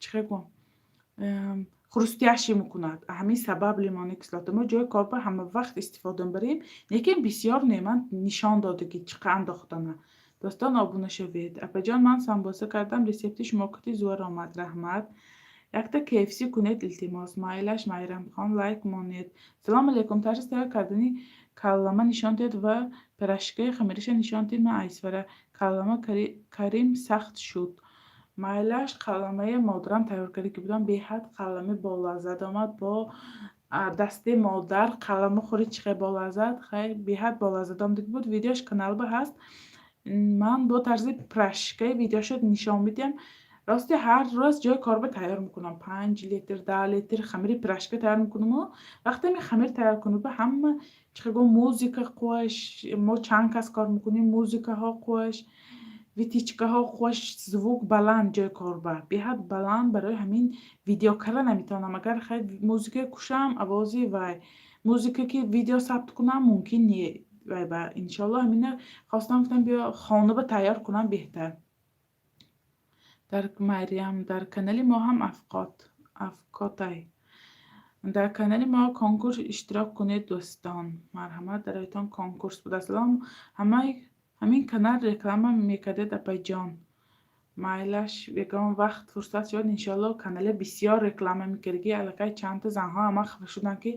Speaker 1: чӣ гӯям, хрустящий мекунад. Ҳамин сабаб лимони кислота мо ҷои корба ҳама вақт истифода мебарем, лекин бисёр не. Ман нишон додагӣ чӣ қадр андохтана. Достон, обуна шавед. Апаҷон, ман самбоса кардам, рецепти шумо кути зӯр омад, раҳмат. Якта KFC кунед, илтимос. Майлаш, Майрамхон, лайк монед. Салому алайкум, тарзи тайёр кардани каллама нишон диҳед ва пирожкаи хамираша нишон диҳед. Ман айсвара каллама карим, сахт шуд. Майлаш, қаламаи модарам тайёр карда ки будам, беҳад қалами болаззат омад. Бо дасти модар қалама хӯри, чӣ хел болаззат! Хай, беҳад болаззат омадаги буд. Видеош каналба ҳаст. Ман бо тарзи пирожкаи видеошо нишон медиҳам. Рости, ҳар рӯз ҷои корба тайёр мекунам, 5 литр, 10 литр хамири пирожка тайёр мекунаму вақте ҳамин хамир тайёр кунӣ, ба ҳама, чӣ хел гӯям, музыка қувваш, мо чанд кас кор мекунем, музыкаҳо қувваш, вытяжкаҳо қувваш, звук баланд, ҷои корба беҳад баланд. Барои ҳамин видео карда наметавонам. Агар хай музыка кушам, овози вай музыка ки видео сабт кунам, мумкин не. Вай ба иншоалло, ҳамина хостам, гуфтам, биё, хона ба тайёр кунам беҳтар. Дар Марьям, дар канали мо ҳам афқот афкотай. Дар канали мо конкурс иштирок кунед, дӯстон, марҳамат, дароятон конкурс буда. Салом, ҳамаи ҳамин канал реклама мекардед, апайҷон. Майлаш, ягон вақт фурсат шавад, иншоалло, канале бисёр реклама мекардагӣ. Аллакай чандта занҳо ҳама хафа шуданд, ки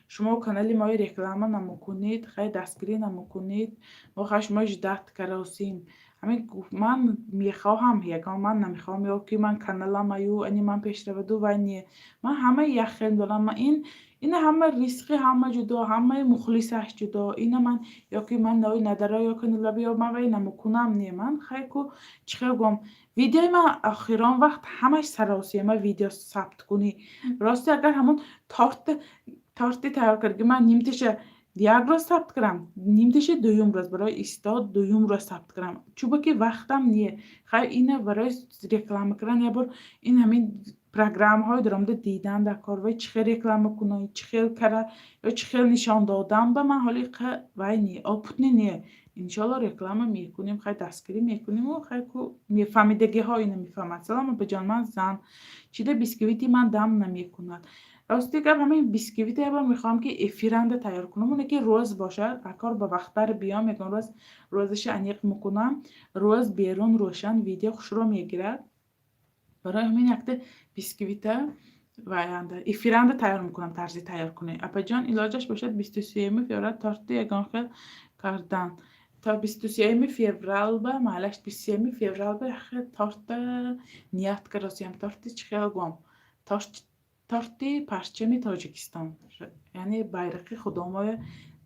Speaker 1: шумо канали мои реклама намекунед, хай, дастгирӣ намекунед, мо хай шумо ждать каросем. Ҳамин ман мехоҳам, ягон ман намехоҳам, ё ки ман каналам аю ани ман пешраваду вай не. Ман ҳамаи як хел дорам. Ман ин ина ҳама ризқи ҳама ҷудо, ҳамаи мухлисаш ҷудо. Ина ман ё ки ман ной надаро ё каналаби ё ман вай намекунам, не. Ман хай ку, чӣ хел гӯям, видеои ман охирон вақт ҳамаш саросема видео сабт кунӣ. Рости, агар ҳамон торти тайёр кардаги ман нимташа як рӯз сабт кардам, нимташа дуюм рӯз, барои истод дуюм рӯз сабт кардам, чунки вақтам не. Хай, ина барои реклама кардан як бор ин ҳамин программаҳои даромада дидан дар кор, вай чӣ хел реклама кунӣ, чӣ хел кара ё чӣ хел нишон додан ба ман ҳоли вай не, опытный не. Иншоалло, реклама мекунем, хай, дастгирӣ мекуниму хай ку мефаҳмидагиҳо ина мефаҳмад. Салом, апаҷон, ман зан чида бисквити ман дам намекунад. Рости гап, ҳамин бисквите ябор мехоҳам, ки эфиранда тайёр кунам, оне ки рӯз бошад, акор ба вақттар биём, ягон рӯз рӯзаша аниқ мекунам. Рӯз берун рӯшан видео хушрӯ мегирад. Барои ҳамин якта бисквита ваянда эфиранда тайёр мекунам, тарзи тайёр кунӣ. Апаҷон, илоҷаш бошад, 23-юми феврал торти ягон хел кардан. То 23-юми феврал ба маълаш, 23-юми феврал ба яхе торта ният каросиям. Торти, чӣ хел гӯям, торти парчами Тоҷикистон, яъне байрақи худомоя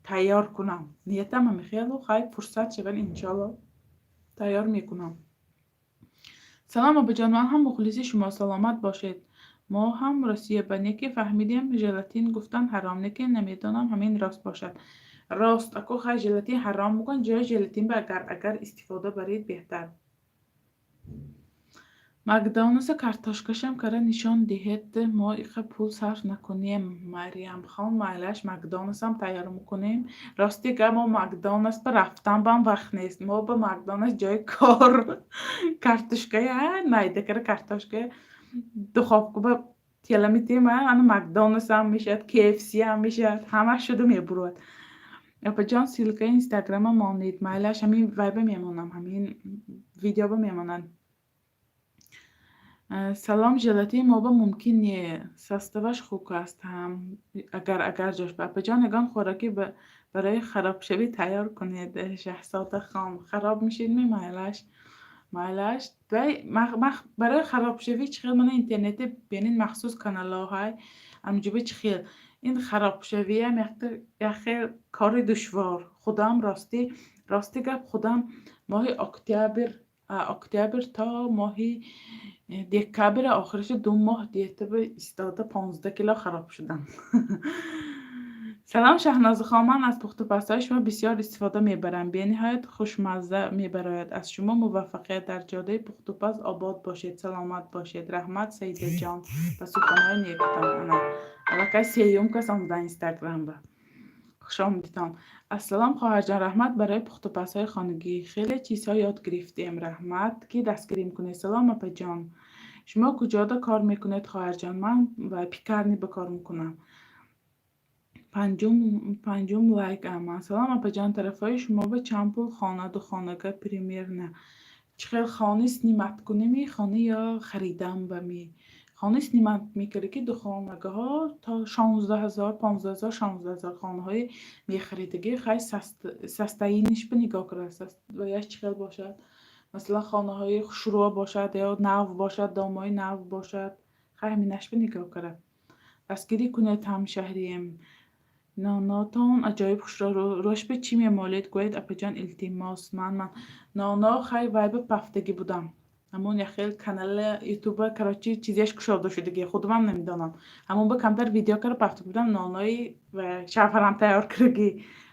Speaker 1: тайёр кунам. Ниятам ҳамин хелу хай, фурсат шавад, иншоалло, тайёр мекунам. Салом, абуҷон, ман ҳам мухлиси шумо, саломат бошед. Мо ҳам Россия ба неки фаҳмидем, желатин гуфтан ҳаром, лекин намедонам, ҳамин рост бошад. Рост аку, хай, желатин ҳаром мекун, ҷои желатин ба агар истифода баред, беҳтар. Макдоналдса картошкашам кара нишон диҳед, мо иқа пул сарф накунем. Марьямхон, майлаш, Макдоналдсам тайёр мекунем. Рости гап, мо Макдоналдс ба рафтан бам вақт нест. Мо ба Макдоналдс ҷои кор картошкая майда кара, картошкая духовка ба тела метиҳем, ана Макдоналдсам мешавад, KFCам мешавад, ҳамаш шуда мебурад. Апаҷон, ссылкаи инстаграма монед. Майлаш, ҳамин вайба мемонам, ҳамин видеоба мемонанд. Салом, желатин моба мумкин не, составаш хук аст ҳам агар ҷош. Апаҷон, ягон хӯрокӣ. Барои харобшавӣ тайёр кунед, Шаҳзода хон. Хароб мешид ми, майлаш, майлаш. Барои харобшавӣ чӣ хел? Мана, интернете бинед, махсус каналҳо ҳай, ҳамҷоба чӣ хел ин харобшавиам як хел кори душвор. Худам рости гап, худам моҳи октябр то моҳи декабри охириша 2 моҳ диетаба истода, 15 кило хароб шудам. Салом, Шаҳнозахон, ман аз пухтупазҳои шумо бисёр истифода мебарам, бениҳоят хушмазза мебарояд. Аз шумо муваффақият, дар ҷодаи пухтупаз обод бошед, саломат бошед. Раҳмат, Саидаҷон, ба суханҳои некутон. Ана, аллакай сеюм кас омада Инстаграмба. Хушомадитон. Ассалом, хоҳарҷон, раҳмат барои пухтупазҳои хонагӣ, хеле чизҳо ёд гирифтем. Раҳмат, ки дастгирӣ мекунед. Салом, апаҷон, шумо куҷода кор мекунед, хоҳарҷон? Ман ба пекарня ба кор мекунам. Панҷум лайк аман. Салом, апаҷон, тарафҳои шумо ба чанд пул хона духонага примерно? Чӣ хел, хони снимать кунеми хона ё харидам ба ми? Хона снимать мекарда, ки духонагаҳо то 16 000, 15 000, 16 000 хонаҳои мехаридагӣ. Хай, состояние ш ба нигоҳ кара, ваяш чӣ хел бошад, масалан, хонаҳои хушрӯ бошад ё нав бошад, дом ои нав бошад, хай, ҳаминаш ба нигоҳ кара. Дастгирӣ кунед, ҳамшаҳрием. Нонотон аҷоиб хушро. Рӯшба чӣ мемолед, гӯед, апаҷон, илтимос. Ман ноно, хай, вайба пафтагӣ будам. Ҳамон яхел канали ютуба, короче, чизеш кушода шудагӣ, худумам намедонам. Ҳамон ба камтар видео кара пафта будам, нонои ва шавҳарам тайёр кардагӣ.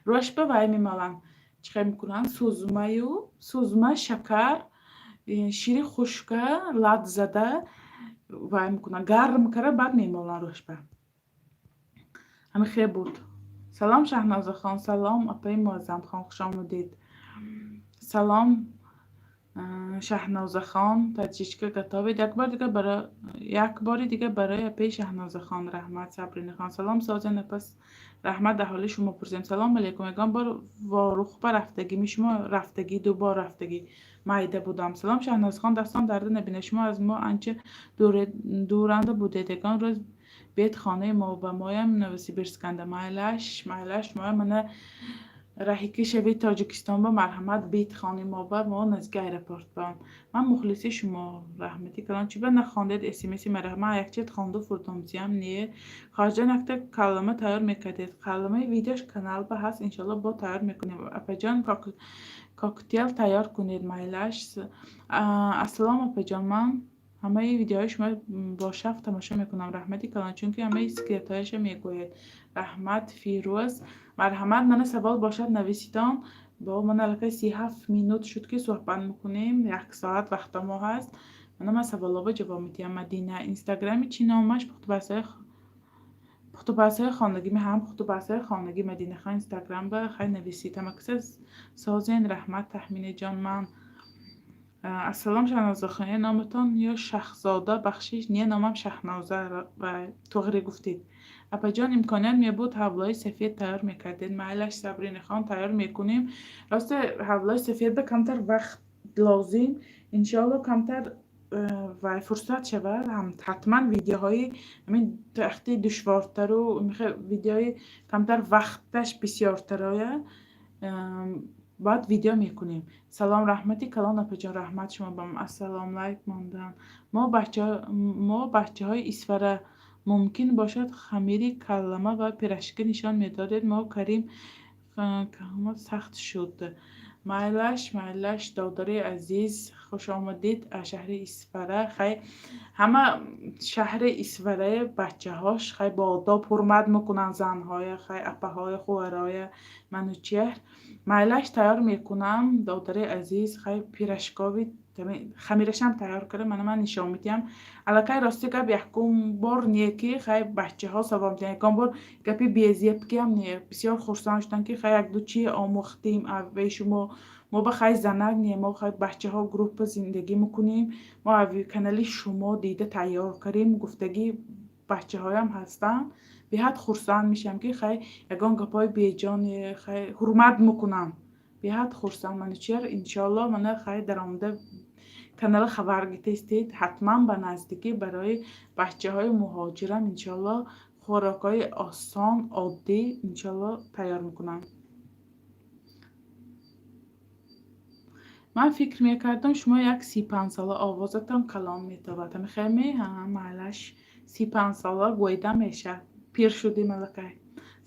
Speaker 1: Рӯшба вай мемоланд. Чӣ хел мекунанд? Сӯзмаю сӯзма, шакар, шири хушка лат зада вай мекунанд, гарм кара, баъд мемоланд рӯшба. Ҳамин хел буд. Салом, Шаҳнозахон, салом, апаи Муаззамхон, хушомадед. Салом, Шаҳнозахон, таджичка готовит. Як бори дигар барои апаи Шаҳнозахон раҳмат, Сабринахон. Салом, созен, апа, раҳмат, дар ҳоли шумо пурсем. Салом алейкум, ягон бор Ворухба рафтагӣ? Шумо рафтагӣ? Ду бор рафтагӣ, майда будам. Салом, Шаҳнозахон, дастон дарда набинад. Шумо аз мо анча дуранда будед. Ягон рӯз биед хонаи мо, ба моям Новосибирсканда. Майлаш, майлаш, моям мана раҳӣ ки шавед Тоҷикистон ба, марҳамат, бит хони мо ба, мо наздики аэропорт ба. Ман мухлиси шумо, раҳмати калон. Чӣ ба нахондед смси мара? Ман якчиз хонду фурдомзиям не. Хоҳарҷон, якта калима тайёр мекардед. Калимаи видеош канал ба ҳаст, иншоалло, бо тайёр мекунем. Апаҷон, коктейл тайёр кунед, майлаш. Ассалом, апаҷон, ман ҳамаи видеоҳои шумо бо шавқ тамошо мекунам. Раҳмати калон, чунки ҳамаи секретҳояшро мегӯед. Раҳмат, Фирӯз. Марҳамат, мана, савол бошад, нависитон. Бо ман аллакай 37 минут шуд, ки суҳбат мекунем, як соат вақта мо ҳаст. Мана, ман саволҳоро ҷавоб медиҳам. Мадина, инстаграми чӣ номаш? Пухтупазҳои хонагӣ, ҳам пухтупазҳои хонагӣ, Мадинахон, инстаграм ба хай нависед. Ҳамакаса созен, раҳмат, Таҳминаҷон. Ман ассалом, Шаҳнозахон, е номатон ё Шаҳзода, бахшиш, не, номам Шаҳноза, туғри гуфтед. Апаҷон, имконият мебуд, ҳавлои сафед тайёр мекардед. Майлаш, Сабринахон, тайёр мекунем. Росте, ҳавлои сафед ба камтар вақт лозим. Иншоалло, камтар ва фурсат шавад, ҳатман видеоҳои ҳамин тахти душвортару видеои камтар вақташ бисёртароя баъд видео мекунем. Салом, раҳмати калон, апаҷон, раҳмат шумо ба. Ассалом, лайк мондан. Мо бачаҳои Исфара, мумкин бошад, хамири каллама ва пирожки нишон медодед. Мо карим сахт шуд. Майлаш, майлаш, додари азиз, хушомадед аз шаҳри Исфара. Хай, ҳама шаҳри Исфараи бачаҳош, хай, бо одоб ҳурмат мекунанд занҳоя, хай, апаҳоя, хувароя Манучеҳр. Майлаш, тайёр мекунам, додари азиз, хай, пирожкови хамирашам тайёр карда, мана, ман нишон медиҳам. Аллакай, рости гап, якум бор не, ки хай, бачаҳо савол медиҳанд, ягон бор гапи безебкиам не. Бисёр хурсанд шудам, ки хай, якду чи омӯхтем авваи шумо. Мо ба, хай, занак не, мо, хай, бачаҳо группа зиндагӣ мекунем. Мо канали шумо дида тайёр кардем, гуфтагӣ бачаҳоям ҳастанд. Беҳад хурсанд мешавам, ки, хай, ягон гапҳои беҷоне, хай, ҳурмат мекунам. Беҳад хурсанд, Манучеҳр. Иншоалло, мана, хай, даромада канала хабар гирифтед, ҳатман ба наздикӣ барои бачаҳои муҳоҷирам, иншоалло, хӯрокҳои осон, оддӣ, иншоалло, тайёр мекунам. Ман фикр мекардам, шумо як 35-сола, овозатон калон метобад. Ҳамихелме? Ҳа, майлаш, 35-сола гӯида мешавад. Пир шудем аллакай.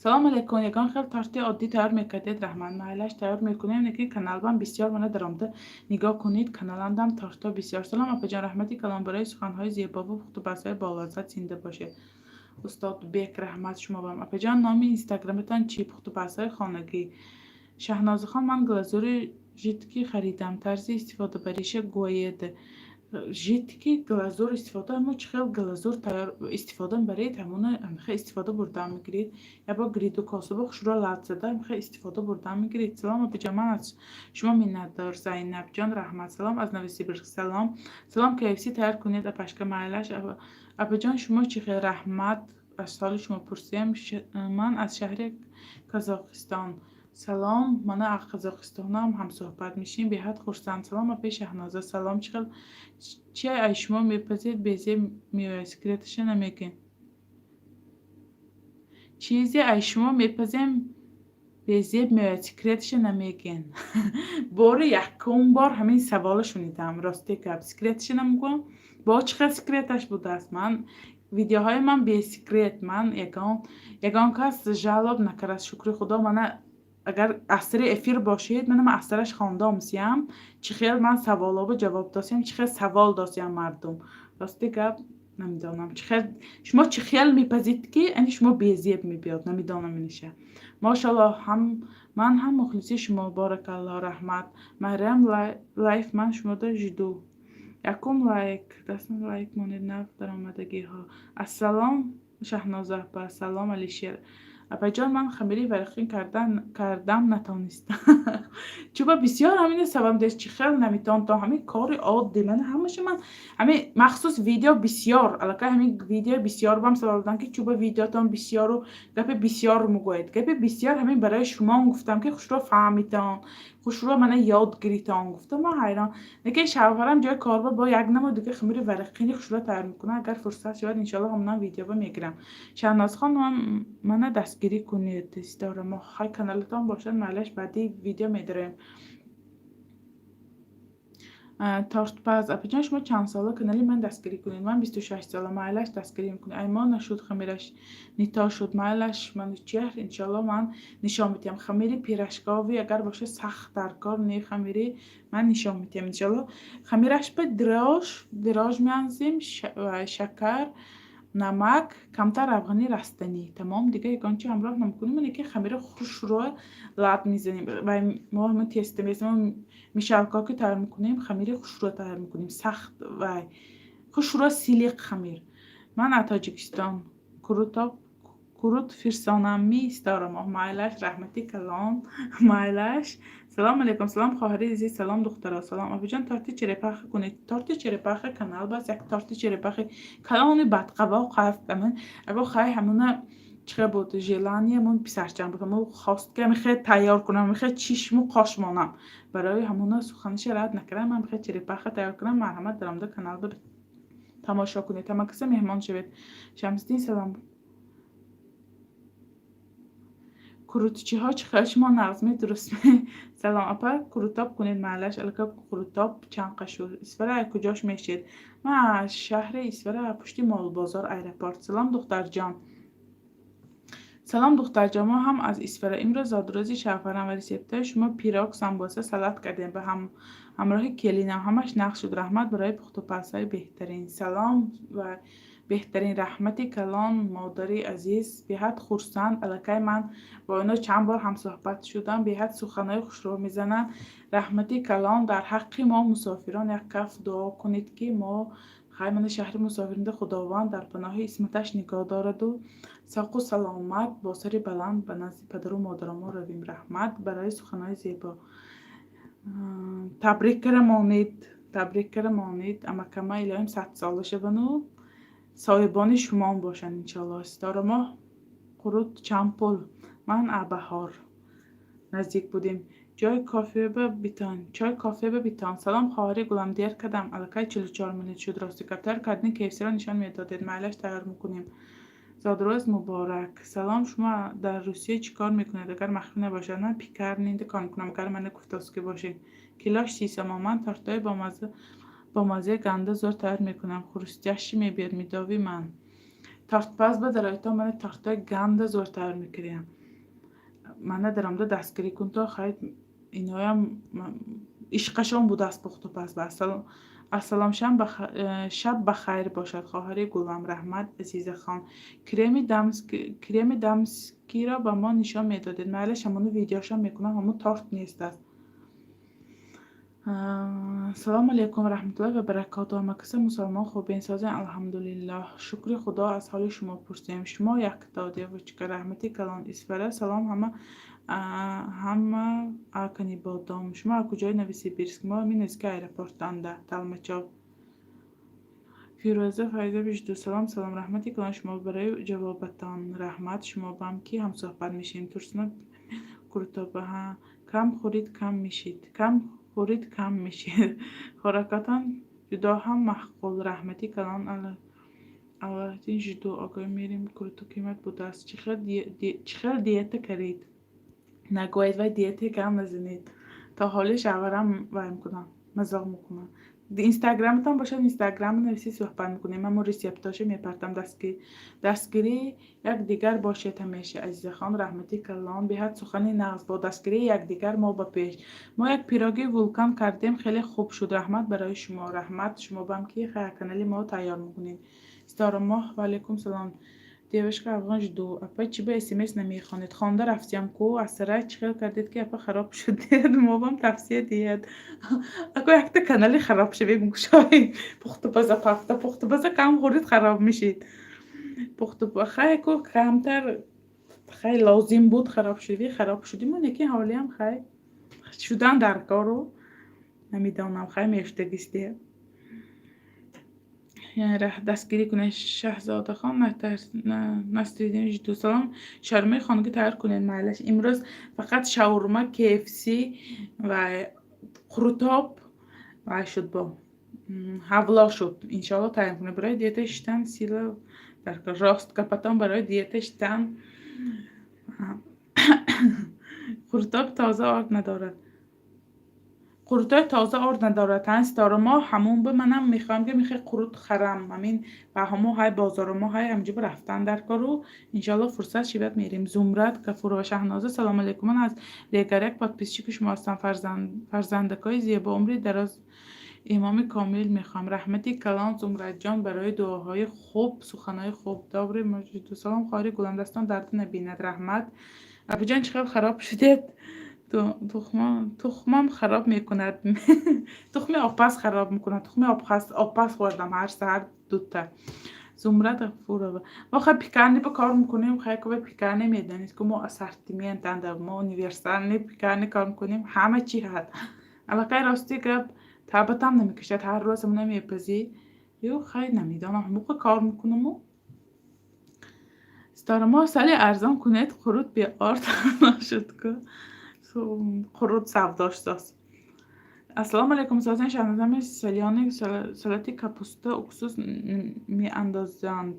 Speaker 1: Салом алейкум, ягон хел торти оддӣ тайёр мекардед, раҳмат. Майлаш, тайёр мекунем, лекин каналбам бисёр, мана даромада нигоҳ кунед, каналамдам тортҳо бисёр. Салом, апаҷон, раҳмати калон барои суханҳои зебову пухтупазҳои болаззат, зинда бошед. Устод Бек, раҳмат шумобам. Апаҷон, номи инстаграматон чӣ? Пухтупазҳои хонагӣ. Шаҳнозахон, ман глазури жидкий харидам, тарзи истифодабариша гӯед. Жидкий глазур истифода, мо чӣ хел глазур тайёр истифода мебаред, ҳамона ҳамихел истифода бурдан мегиред. Ябор гириду косубо хушро лат зада, ҳамихел истифода бурдан мегиред. Салом, апаҷон, ман аз шумо миннатдор. Зайнабҷон, раҳмат. Салом аз Новосибирск. Салом, салом. KFC тайёр кунед, апашка. Майлаш. Апаҷон, шумо чӣ хел? Раҳмат, аз соли шумо пурсем. Ман аз шаҳри Казоқистон. Салом, мана аз Қазоқистонам ҳамсӯҳбат мешем, беҳад хурсанд. Салом, апаи Шаҳноза. Салом. Чӣ хел чи ай шумо мепазед, безеб меояд, секреташа намегӯем. Чизе ай шумо мепазем, безеб меояд, секреташа намегӯен. Бори якум бор ҳамин саволро шунидам, рости гап. Секреташа намегӯям, бо чӣ хел секреташ будааст? Ман видеоҳои ман бесекрет, ман ягон кас жалоб накард, шукри Худо. Мана агар асри эфир бошед, мана ман асраш хонда омсиям, чӣ хел ман саволобо ҷавоб досиям, чӣ хел савол досиям мардум. Рости гап, намедонам, чӣ хел шумо чӣ хел мепазид, ки ани шумо безеб мебиёд, намедонам иниша. Мошалло, ҳам ман ҳам мухлиси шумо, боракалло, раҳмат. Марьям Лайф, ман шумода жду. Якум лайк, дастам лайк монед, нав даромадагиҳо. Ассалом, Шаҳноза апа, салом, Алишер. Апаҷон, ман хамири варақин кардам, натонистам. Чуба бисёр ҳамина сабаб дест, чӣ хел наметонтон ҳамин кори оддӣ. Ман ҳамаша ман ҳамин махсус видео бисёр, аллакай ҳамин видео бисёр бам сабаб додам, ки чуба видеотон бисёру гапи бисёр мегӯед. Гапи бисёр ҳамин барои шумон гуфтам, ки хушро фаҳмитон, хушро мана ёд гиритон гуфтам. Ман ҳайрон. Лекин шавҳарам ҷои корба бо як намуд дига хамири варақини хушро тайёр мекунад. Агар фурсат шавад, иншоалло, ҳамонам видеоба мегирам. Шаҳнозхон, мана дастгирӣ кунед. Ситора мо хай каналатон бошад, майлаш, баъди видео медорем. Тортпаз, апаҷон, шумо чанд сола? Канали ман дастгирӣ кунед. Ман 26 сола. Майлаш, дастгирӣ мекунед. Ай мо нашуд, хамираш нито шуд. Майлаш, Манучеҳр, иншоалло, ман нишон медиҳам. Хамири пирожковый агар бошад, сахт дар кор не, хамири ман нишон медиҳам, иншоалло. Хамираш ба дрожжи меандозем, шакар, намак, камтар равғани растанӣ, тамом. Дига ягон чи ҳамроҳ намекунем, лекин хамири хушро лат мезанем ва мо ҳамин тесто мезанем, мешалка ки тайёр мекунем, хамири хушро тайёр мекунем, сахт вай хушро, силиқ хамир. Ман аз Тоҷикистон. Курутоб, курут фирсонамми, Ситора моҳ. Майлаш, раҳмати калон, майлаш. Салом алейкум, салом, хоҳари азиз, салом, духтаро, салом, апаҷон, торти черепаха кунед. Торти черепаха канал бас, як торти черепахи калони бадқавоқ ҳаст. Аго хай ҳамуна чӣ буд, желание мон писарчам буд, ҳамо хост, ки мехе тайёр кунам, мехе чишму қош монам. Барои ҳамуна суханиша рад накардам, ман мехе черепаха тайёр кунам. Марҳамат, даромада канал тамошо кунед, ҳамакаса меҳмон шавед. Шамсиддин, салом. Курутчиҳо чӣ хел? Шумо нағзме, дурустме? Салом, апа, курутоб кунед. Майлаш, аллакай қурутоб чанқа шуд. Исфара куҷош мешед? Ман аз шаҳри Исфара, пушти молбозор, аэропорт. Салом, духтарҷон. Салом, духтарҷон, мо ҳам аз Исфара. Имрӯз зодрӯзи шавҳарам ва ресептҳои шумо пирог, самбоса, салат кардем ба ҳамроҳи келинам. Ҳамаш нағз шуд. Раҳмат барои пухтупазҳои беҳтарин. Салом ва беҳтарин раҳмати калон, модари азиз. Беҳад хурсанд. Аллакай ман бо ино чанд бор ҳамсӯҳбат шудам. Беҳад суханҳои хушро мезананд. Раҳмати калон. Дар ҳаққи мо мусофирон як каф дуо кунед, ки мо хай мана шаҳри мусофиринда Худованд дар паноҳи исматаш нигоҳ дораду соқу саломат, бо сари баланд ба назди падару модаронмо равем. Раҳмат барои суханҳои зебо. Табрик кара монед, табрик кара монед. Амакама илоҳим 100-сола шавану соҳибони шумон бошанд, иншоалло. Ситора моҳ, қурут чанд пул? Ман абаҳор наздик будем. Ҷой кофе ба битон, чой кофе ба битон. Салом, хоҳари гулам, дер кардам, аллакай 44 минут шуд. Рости гап, тайёр кардани KFC-ро нишон медодед. Майлаш, тайёр мекунем. Зодрӯз муборак. Салом, шумо дар Русия чӣ кор мекунед, агар махфӣ набошад? Ман пекарня да кор мекунам, агар мана гуфтост ки бошед. Килош 30 сомон. Ман тортҳои бомаззаи ганда зӯр тайёр мекунам. Хрустящий мебиёд медови ман. Тортпаз ба дароитон мана тортҳои ганда зӯр тайёр мекунем. Мана даромада дастгирӣ кун, то хай иноям ишқашон будааст пухтупаз ба. Ассалом, шаб ба хайр бошад, хоҳари гулам. Раҳмат, Азизахон. Креми дамскиро ба мо нишон медодед. Майлаш, ҳамону видеошам мекунам, ҳамун торт нест аст. Салому алайкум раҳматуллоҳи ва баракоту. Ҳамакаса мусалмон хубен, созен? Алҳамдулиллоҳ, шукри Худо, аз ҳоли шумо пурсем. Шумо якто девочка, раҳмати калон. Исфара салом ҳама ҳама Аканибодом. Шумо аз куҷои Новосибирск? Мо ҳамин наздики аэропортанда, Толмачёв. Фирӯза Файза бижду. Салом, салом, раҳмати калон шумо барои ҷавобатон. Раҳмат шумо бам, ки ҳамсӯҳбат мешавем. Турсуна Куртоба, кам хӯрид, кам мешид, кам хӯрид, кам мешид. Хӯрокатон ҷудо ҳам маъқул. Раҳмати калон, Аллаҳдин жду. Огоҳ мерем, курту қимат будааст. Чӣ хел диета каред? Нагӯед, вай диете гам назанед. То ҳоли шавҳарам вай мекунам, мазоқ мекунам. Инстаграматон бошад, инстаграм нависӣ, суҳбат мекунем. Ман рецептошо мепартам. Дастгирии якдигар бошед ҳамеша. Азизахон, раҳмати калон, беҳад сухани нағз. Бо дастгирии якдигар мо ба пеш. Мо як пироги вулкан кардем, хеле хуб шуд. Раҳмат барои шумо. Раҳмат шумо бам, ки канали мо тайёр мекунед. Ситорамоҳ, ваалайкум салом. Девушка афғон жду. Апа, чӣ ба смс намехонед? Хонда рафтиям ку. Асара чӣ хел кардед, ки апа хароб шудед? Мо бам тавсия диҳед. Ако якта канали хароб шавем, гӯшои пухтупаза пафта, пухтупаза кам хӯред, хароб мешид. Пухту хай ку камтар хай лозим буд, хароб шудӣ, хароб шудиму, лекин ҳолиам хай шудан дар кору намедонам, хай мештагисте. Дастгирӣ кунед, Шаҳзодахон Насриддин жду. Салом, шаурмаи хонагӣ тайёр кунед. Майлаш, имрӯз фақат шаурма, КФС ва қурутоб вай шуд, бо ҳавло шуд. Иншоалло, тайёр кунед. Барои диета шиштан сила дар рост гапатон, барои диета шиштан қурутоб тоза орд надорад. Қурутои тоза орд надорад. Тан ситора мо ҳамун ба манам мехоҳам, ки мехоҳи қурут харам. Ҳамин ба ҳамо ҳай бозоро мо ҳай ҳамҷо рафтан дар кору, иншоалло, фурсат шивад, мерем. Зумрад Гафурова, Шаҳноза, салому алайкум. Ман аз Регаряк подписчики шумо ҳастам. Фарзандакҳои зебо, умри дароз, имоми комил мехоҳам. Раҳмати калон, Зумрадҷон, барои дуоҳои хуб, суханҳои хуб. Добрый. Салом, хоҳари гулам, дастон дард набинад. Раҳмат. Апаҷон, чӣ хел хароб шудед? Тухмам хароб мекунад. Тухми обпаз хароб мекунад. Тухми обпаз хӯрдам ҳар саҳар дута. Зумрад Ғафурова, мо хай пекарня ба кор мекунем. Хай ку пекарня медонед, ку мо ассортимент анда, мо универсальный пекарня кор мекунем, ҳама чи ҳаст. Аллакай, рости гап, табатам намекашад, ҳар рӯз ҳамона мепазӣ. Ё хай намедонам, ҳамоқа кор мекунаму. Ситорамо, сали арзон кунед, қурут беорд нашуд ку, қурут савдо шудааст. Ассалому алайкум, созен Шаҳнозами солёный салати капуста уксус меандозанд?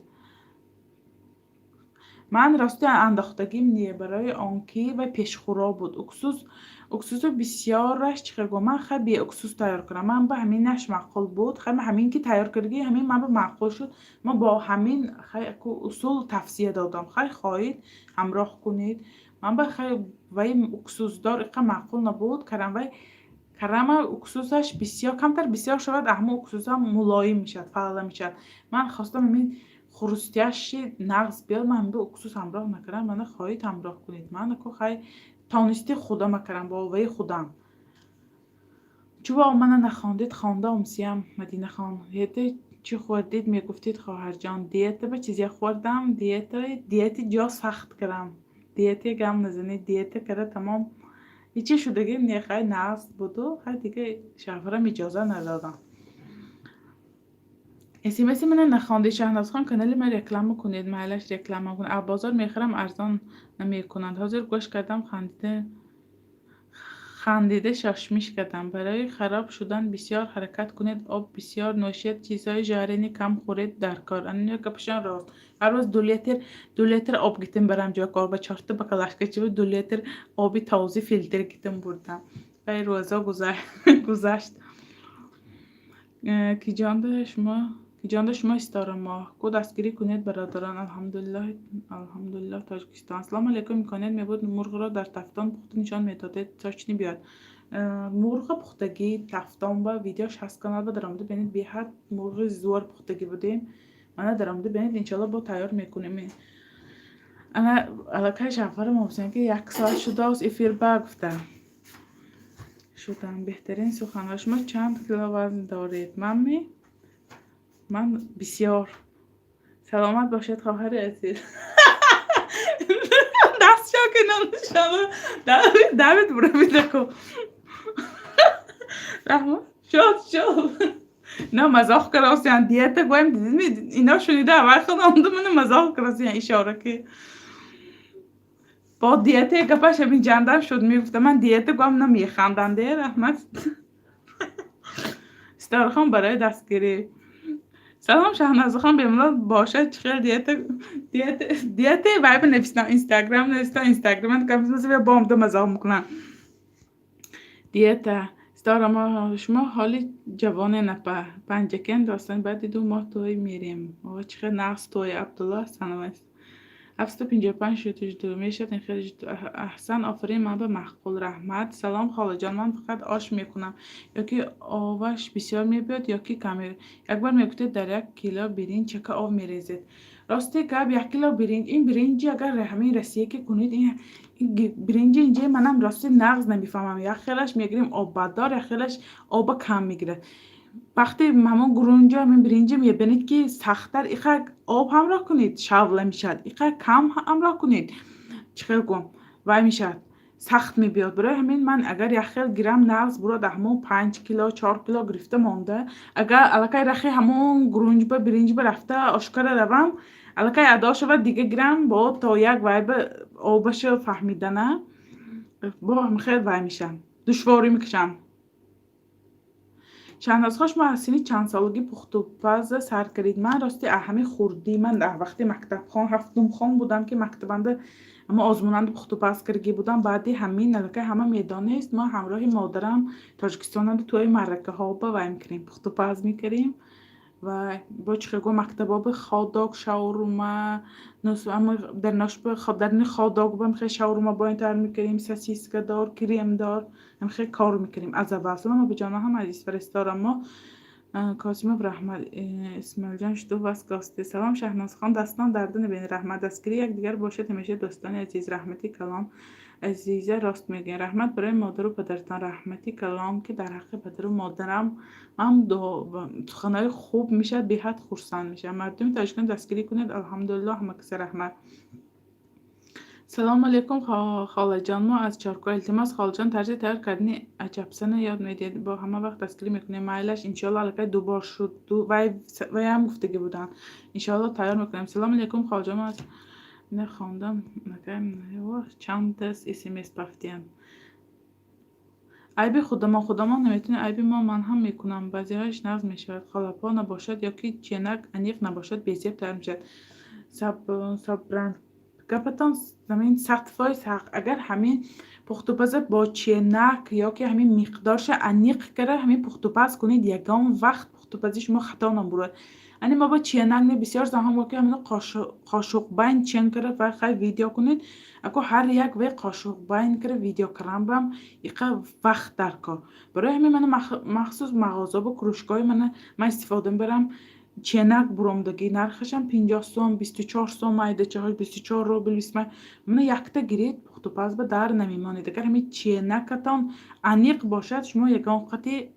Speaker 1: Ман рости андохтагим не, барои он ки вай пешхӯро буд. Уксус, уксусу бисёраш чӣ хел гӯям, ман хай беуксус тайёр кунам, ман ба ҳаминаш маъқул буд. Хай ҳамин ки тайёр кардагӣ, ҳамин ман ба маъқул шуд. Ман бо ҳамин хай усул тавсия додам. Хай, хоҳед, ҳамроҳ кунед. Ман ба хай вай уксусдор иқа маъқул набуд. Карам вай карама уксусаш бисёр камтар бисёр шавад, ҳамон уксусам мулоим мешавад, фалла мешавад. Ман хостам ҳамин хрустящий нағз биёд, ман ҳамин уксус ҳамроҳ накардам. Мана, хоҳед, ҳамроҳ кунед. Ман ко хай тонисти худама кардам, бо ваи худам. Чӯба мана нахондед? Хонда омсиям, Мадинахон. Диета чӣ хӯрдед, мегуфтед, хоҳарҷон? Диета ба чизе хӯрдам, диета, диети ҷо сахт кардам. Диете гам назанед, диета карда тамом ҳечи шудагим не, хай нағз буду, хай дига шавҳарам иҷоза надодам. СМСи мана нахондед, Шаҳнозхон? Канали ман реклама кунед. Майлаш, реклама кунед. Аз бозор мехарам, арзон намекунанд. Ҳозир гӯш кардам, хандида хандида шошмиш кардам. Барои хароб шудан бисёр ҳаракат кунед, об бисёр нӯшед, чизҳои жареный кам хӯред дар кор. Ана гапашон рост. Ҳар рӯз 2 литр, 2 литр об гитим барам ҷо кор, ба чорта баклажка чиба 2 литр оби тозаи филтр гитим бурдам. Вай рӯза гузашт. Киҷонда шумо ситора-моҳ ку дастгирӣ кунед, бародарон. Алҳамдулиллоҳ, алҳамдулиллоҳ, Тоҷикистон. Ассалому алайкум. Имконият мебуд, мурғро дар тафтон пухта нишон медодед, точно биёд. Мурға пухтагӣ тафтон ба видеош ҳаст, канал ба даромада бинед. Беҳад мурғи зӯр пухтагӣ будем. Мана, даромада бинед, иншоалло, бо тайёр мекунем. Ана, аллакай шавҳарам гуфтанд, ки як соат шудааст эфир ба гуфта шудам. Беҳтарин суханҳо. Шумо чанд кило вазн доред? Манми? Ман бисёр. Саломат бошед, хоҳари азиз. Дастшо ки нонишона давид буравидако. Раҳмат, шод шод. Ино мазоқ каросиян, диета гӯем, дидидми? Ино шунида, аввал худам мана мазоқ каросиян, ишора ки бо диетаи гапаш ҳамин ҷандам шуд. Мегуфта, ман диета гӯям, на механданд. Е, раҳмат, Ситорахон, барои дастгирӣ. Салом, Шаҳнозахон, бемалол бошад. Чӣ хел диета, диетаи вайба навистам, Инстаграм навистам, Инстаграм бомда мазоқ мекунам. Диета. Ситора, шумо ҳоли ҷавоне, напа Панҷакент достон. Баъди 2 моҳ тӯй мерем. Чӣ хел нағз тӯй. Абдулло Ҳасанов, 755 шуд, мешавад ин хеле. Аҳсан, офарин, ман ба маъқул, раҳмат. Салом, холаҷон, ман фақат ош мекунам, ёки оваш бисёр мебиёд, ёки кам. Якбор мегуфтед, дар 1 кило биринҷ чака об мерезед. Рости гап, 1 кило биринҷ, ин биринҷи агар ҳамин Россия ки кунед, ин биринҷи инҷаи манам рости нағз намефаҳмам. Як хелаш мегирем оббадор, як хелаш оба кам мегирад. Вақте ҳамон гурунҷо, ҳамин биринҷа мебинед, ки сахттар, иқа об ҳамроҳ кунед, шавла мешавад, иқа кам ҳамроҳ кунед, чӣ хел гум вай мешавад, сахт мебиёд. Барои ҳамин ман агар як хел гирам, нағз бурод, ҳамон 5 кило, 4 кило гирифта монда, агар аллакай рахи ҳамон гурунҷба, биринҷба рафта ошкора равам, аллакай адо шавад, дига гирам, бо то як вайба обашо фаҳмидана, бо хел вай мешам, душворӣ мекашам. Шаҳнозхон, шумо аз синни чандсолагӣ пухтупаза сар кардед? Ман рости ҳамин хурдӣ, ман дар вақти мактабхон, ҳафтумхон будам, ки мактабанда ама озмунанда пухтупаз кардагӣ будам. Баъди ҳамин аллакай ҳама медонист, мо ҳамроҳи модарам Тоҷикистонанда тӯи маъракаҳо ба вай мекардем, пухтупаз мекардем. Ва бо чӣ хел гӯям, мактабоби хот-дог, шаурма, даруни хот-дог хел шаурма бояд тайёр мекардем, сосискадор, кремдор, ҳамхел кор мекардем аз аввал. Салом, абуҷонон, ҳама азиз фаристорам мо. Косимов, раҳмат. Исмоилҷон, жду вас гости. Салом, Шаҳнозхон, дастон дарда набинед, раҳмат. Дастгирии якдигар бошед ҳамеша, дӯстони азиз. Раҳмати калон, азиза, рост мегӯед. Раҳмат барои модару падаратон. Раҳмати калон, ки дар ҳаққи падару модарам ман суханҳои хуб мешавад, беҳад хурсанд мешавам. Мардуми тоҷикон, дастгирӣ кунед. Алҳамдулиллоҳ, ҳама каса раҳмат. Салому алейкум, холаҷон, мо аз Чоркӯҳ. Илтимос, холаҷон, тарзи тайёр кардани аҷабсана ёд медиҳед. Бо ҳама вақт дастгирӣ мекунем. Майлаш, иншоалло. Аллакай дубор шуд, вайам гуфтагӣ буданд, иншоалло, тайёр мекунем. Салому алейкум, холаҷон, мо аз хондам. Чанд смс пафтиянд. Айби худамон, худамон наметавонем, айби мо. Ман ҳам мекунам. Баъзеҳояш нағз мешавад. Қолабҳо набошад ёки ченак аниқ набошад, безеб тайёр мешавад. Сабран, гапатон ҳамин 100% ҳақ. Агар ҳамин пухтупаза бо ченак ёки ҳамин миқдорша аниқ карда ҳамин пухтупаз кунед, ягон вақт пухтупази шумо хато набурад. Ани мо бо ченак не, бисёр занҳо мо ки ҳамино қошуқбайн чен карда ва хай видео кунед. Ако ҳар як вай қошуқбайн карда видео кардан бам иқа вақт дар кор. Барои ҳамин мана махсус мағоза бо кружкаҳои мана ман истифода мебарам. Ченак буромдагӣ, нархашам 50 сом, 24 сом, майдачаҳош 24 рубл, 25. Мана, якта гиред, пухтупаз ба дар намемонед. Агар ҳамин ченакатон аниқ бошад, шумо ягон қати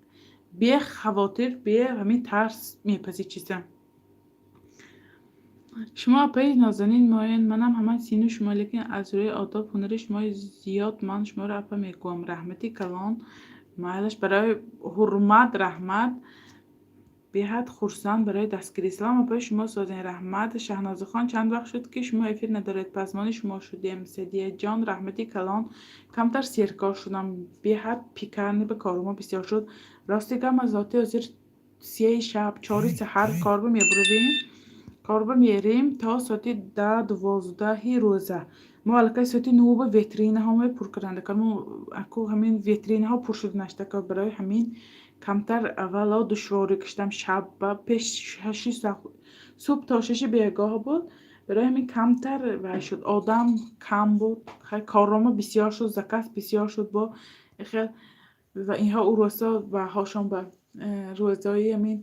Speaker 1: бехавотир, бе ҳамин тарс мепазед чиза. Шумо апаи нозанин моен, манам ҳамаи сину шумо, лекин аз рӯи одоб, ҳунари шумои зиёд ман шуморо апа мегӯям. Раҳмати калон, майлаш, барои ҳурмат, раҳмат. Беҳад хурсанд барои дастгирӣ. Салом, апаи, шумо созен, раҳмат. Шаҳнозахон, чанд вақт шуд, ки шумо эфир надоред, пазмони шумо шудем. Садияҷон, раҳмати калон. Камтар серкор шудам, беҳад пекарни ба корумо бисёр шуд. Рости гап, ман зоти ҳозир 3-и шаб, 4-и саҳар корба мебурудем. Корба мерем то соати 10-12-и рӯза. Мо аллакай соати 9 ба витринаҳо пур карданда кар. Мо аку ҳамин витринаҳо пур шуда нашта, барои ҳамин камтар аввало душворӣ кашидам. Шабба пеш 8 субҳ то 6 бегоҳ буд, барои ҳамин камтар вай шуд, одам кам буд. Коррома бисёр шуд, заказ бисёр шуд. Бо хел ва инҳо урӯзҳо ваҳошон ба рӯзҳои ҳамин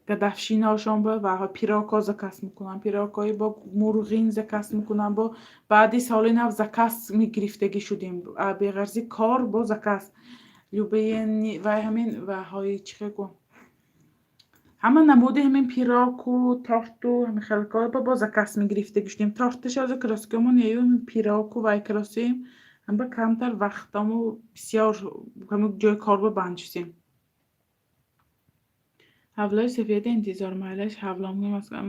Speaker 1: годовщинаҳошон ба ва пирогҳо заказ мекунанд, пирогҳои бо мурғин заказ мекунанд. Бо баъди соли нав заказ мегирифтагӣ шудем. Беғарзи кор бо заказ любые вай ҳамин ваҳои чӣ хел гӯ, ҳама намуди ҳамин пирогу торту ҳамин хелкҳо бо заказ мегирифтагӣ шудем. Торташ ҳозир краскамо нею, пирогу вай красем ҳама камтар вақтаму бисёр ҳамин ҷои корба банд шудем. Ҳавлои сафеда интизор, майлаш ҳавлом.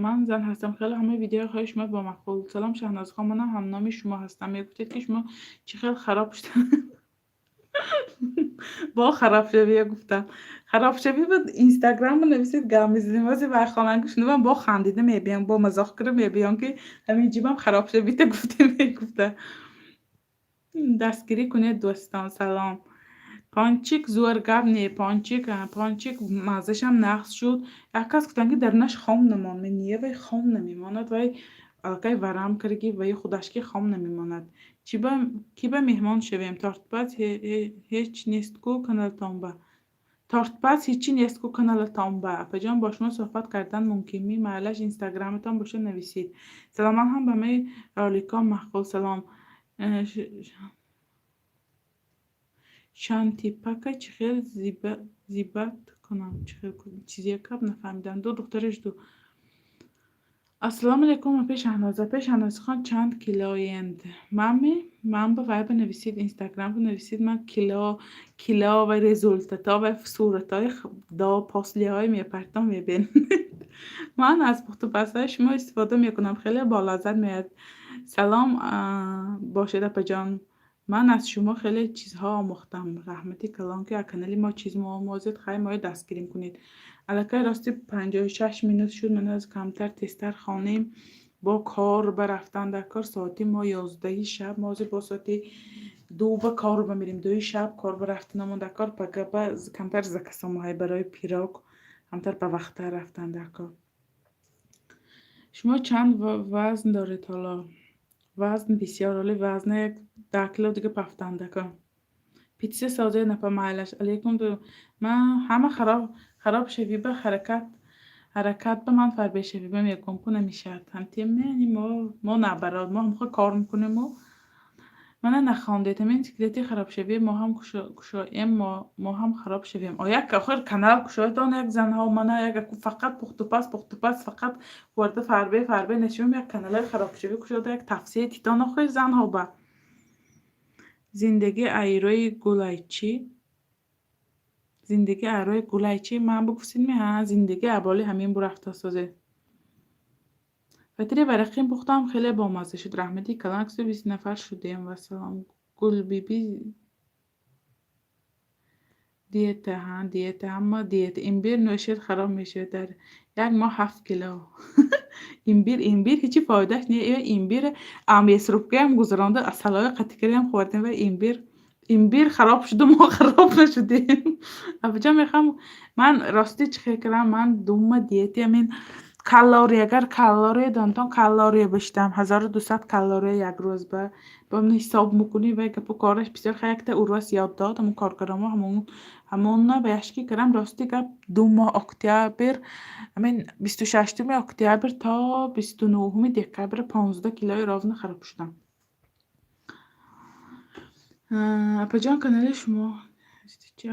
Speaker 1: Ман зан ҳастам, хеле ҳамаи видеоҳои шумо бомаъқул. Салом, Шаҳнозхон, манам ҳамноми шумо ҳастам. Мегуфтед, ки шумо чӣ хел хароб шуда, бо харобшавия гуфтам. Харобшавӣ буд, Инстаграм нависед, гап мезадем. Вазе вай хонанга шунавам, бо хандида мебиям, бо мазоқ кира мебиём, ки ҳамин ҷибам харобшавита гуфте мегуфта. Дастгирӣ кунед, дӯстон. Салом. Пончик зӯр гап не, пончик, пончик маззашам нағз шуд. Як кас гуфтанд, ки дарунаш хом намонд. Не, вай хом намемонад, вай аллакай варам кардаги, вай худаш ки хом намемонад. Кӣ ба меҳмон шавем? Тортпаз ҳеч нест-ку каналатонба. Тортпаз ҳечӣ нест-ку каналатонба. Апаҷон, бо шумо суҳбат кардан мумкинми? Майлаш, Инстаграматон боша, нависед. Салом, ман ҳам ба ҳамаи роликҳо маъқул. Салом. Шантипака чӣ хел зибат кунам? Чӣ хел чизе кап нафаҳмидам. Ду духтари жду. Ассалому алайкум, апаи Шаҳноза. Апаи Шаҳнозахон, чанд килоенд? Мами ман ба вай бинависед, Инстаграм бинависед, ман кило ва результатҳо ва суратҳои до, послеҳои мепартом, мебинед. Ман аз пухтупазҳои шумо истифода мекунам, хеле болаззат меояд. Салом бошед, апаҷон. Ман аз шумо хеле чизҳо омӯхтам. Раҳмати калон, ки аз канали мо чиз меомӯзед. Хайр, моро дастгирӣ кунед. Аллакай рости 56 минут шуд. Ман аз камтар тезтар хонем. Бо кор ба рафтан дар кор, соати мо 11-и шаб, мо ҳозир бо соати 2 ба кор ба мерем. 2-и шаб кор ба рафтанамон дар кор, пагаба камтар заказомоҳай барои пирог, камтар ба вақттар рафтан дар кор. Шумо чанд вазн доред ҳоло? Вазн бисёр, ҳоли вазна як 10 кило дига пафтандака. Питса созед, напа, майлаш. Алейкум. Ман ҳама хароб шавӣ ба ҳаракат ба ман фарбешавӣ ба мегӯям, ку намешавад. Ҳамтиме мо наоборот, мо ҳамхел кор мекунему. Мана нахондед, ҳамин секрети харобшавӣ мо ҳам кушоем, мо ҳам хароб шавем. О, як охир канал кушоедон, як занҳо, мана як фақат пухтупаз, пухтупаз, фақат хӯрда фарбе фарбе нашавем, як каналҳои харобшавӣ кушода, як тавсия титон охир занҳо ба. Зиндагӣ айрӯи гулайчӣ? Зиндагӣ айрӯи гулайчӣ? Ман бигуфтед-ми? Ҳа, зиндагӣ аболи ҳамин бурафта созед. Фатири варақин пухтам, хеле бомазза шуд. Раҳмати калон, 120 нафар шудем. Вассалом. Гулбибӣ диета, ҳа, диета, ҳама диета. Имбир нӯшед, хароб мешавед дар як моҳ 7 кило. Имбир, имбир ҳечи фоидааш не. Имбир мясорубкаам гузаронда, асалҳои қатикариам хӯрдем ва имбир, имбир хароб шуду мо хароб нашудем. Апаҷон, мехоҳам ман ростӣ чӣ хел кардам, ман дума диети ҳамин калория, агар калория донтон, калория бишитам, 1200 калория як рӯз ба ҳисоб мекунӣ ва гапу кораш бисёр. Хай, якта урвас ёд дод, ҳамон коргаромо, ҳамона ба яшки кардам. Рости гап, 2 моҳ, октябр, ҳамин 26-уми октябр то 29-уми декабр 15 килои ровно хароб шудам. Апаҷон, канали шумо.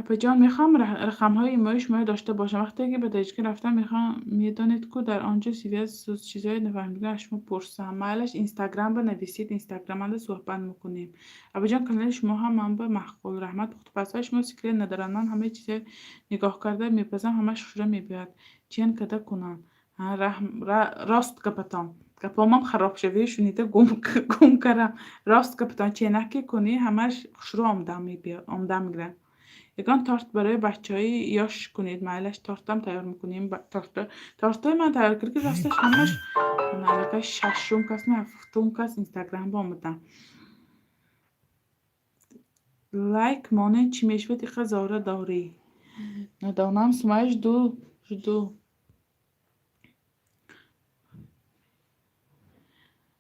Speaker 1: Апаҷон, мехоҳам рақамҳои имои шуморо дошта бошам. Вақте ки ба Тоҷикистон рафтам, мехоҳам, медонед ку, дар он ҷо связь, чизҳои нафаҳмида аз шумо пурсам. Майлаш, Инстаграм банависед, Инстаграманда суҳбат мекунем. Апаҷон, канали шумо ҳам ман ба маъқул. Раҳмат, пухтупазҳои шумо секрет надоранд. Ман ҳамаи чизҳои нигоҳ карда мепазам, ҳамааш хушрӯ мебиёяд. Чен када кунам? Рост гапатон. Гапомам харобшавӣ шунида гум кардам. Рост гапатон, ченаке кунӣ, ҳамааш хушрӯ омода мегирад. Ягон торт барои бачаҳои ёш кунед, майлаш, тортам тайёр мекунем. Тортҳои ман тайёр кард, ки росташ ҳамаш аллакай шашум кас, ҳафтум кас Инстаграм ба омадам. Лайк монед, чӣ мешавад, иқа зора дорӣ? Надонам, Сумая, жду, жду.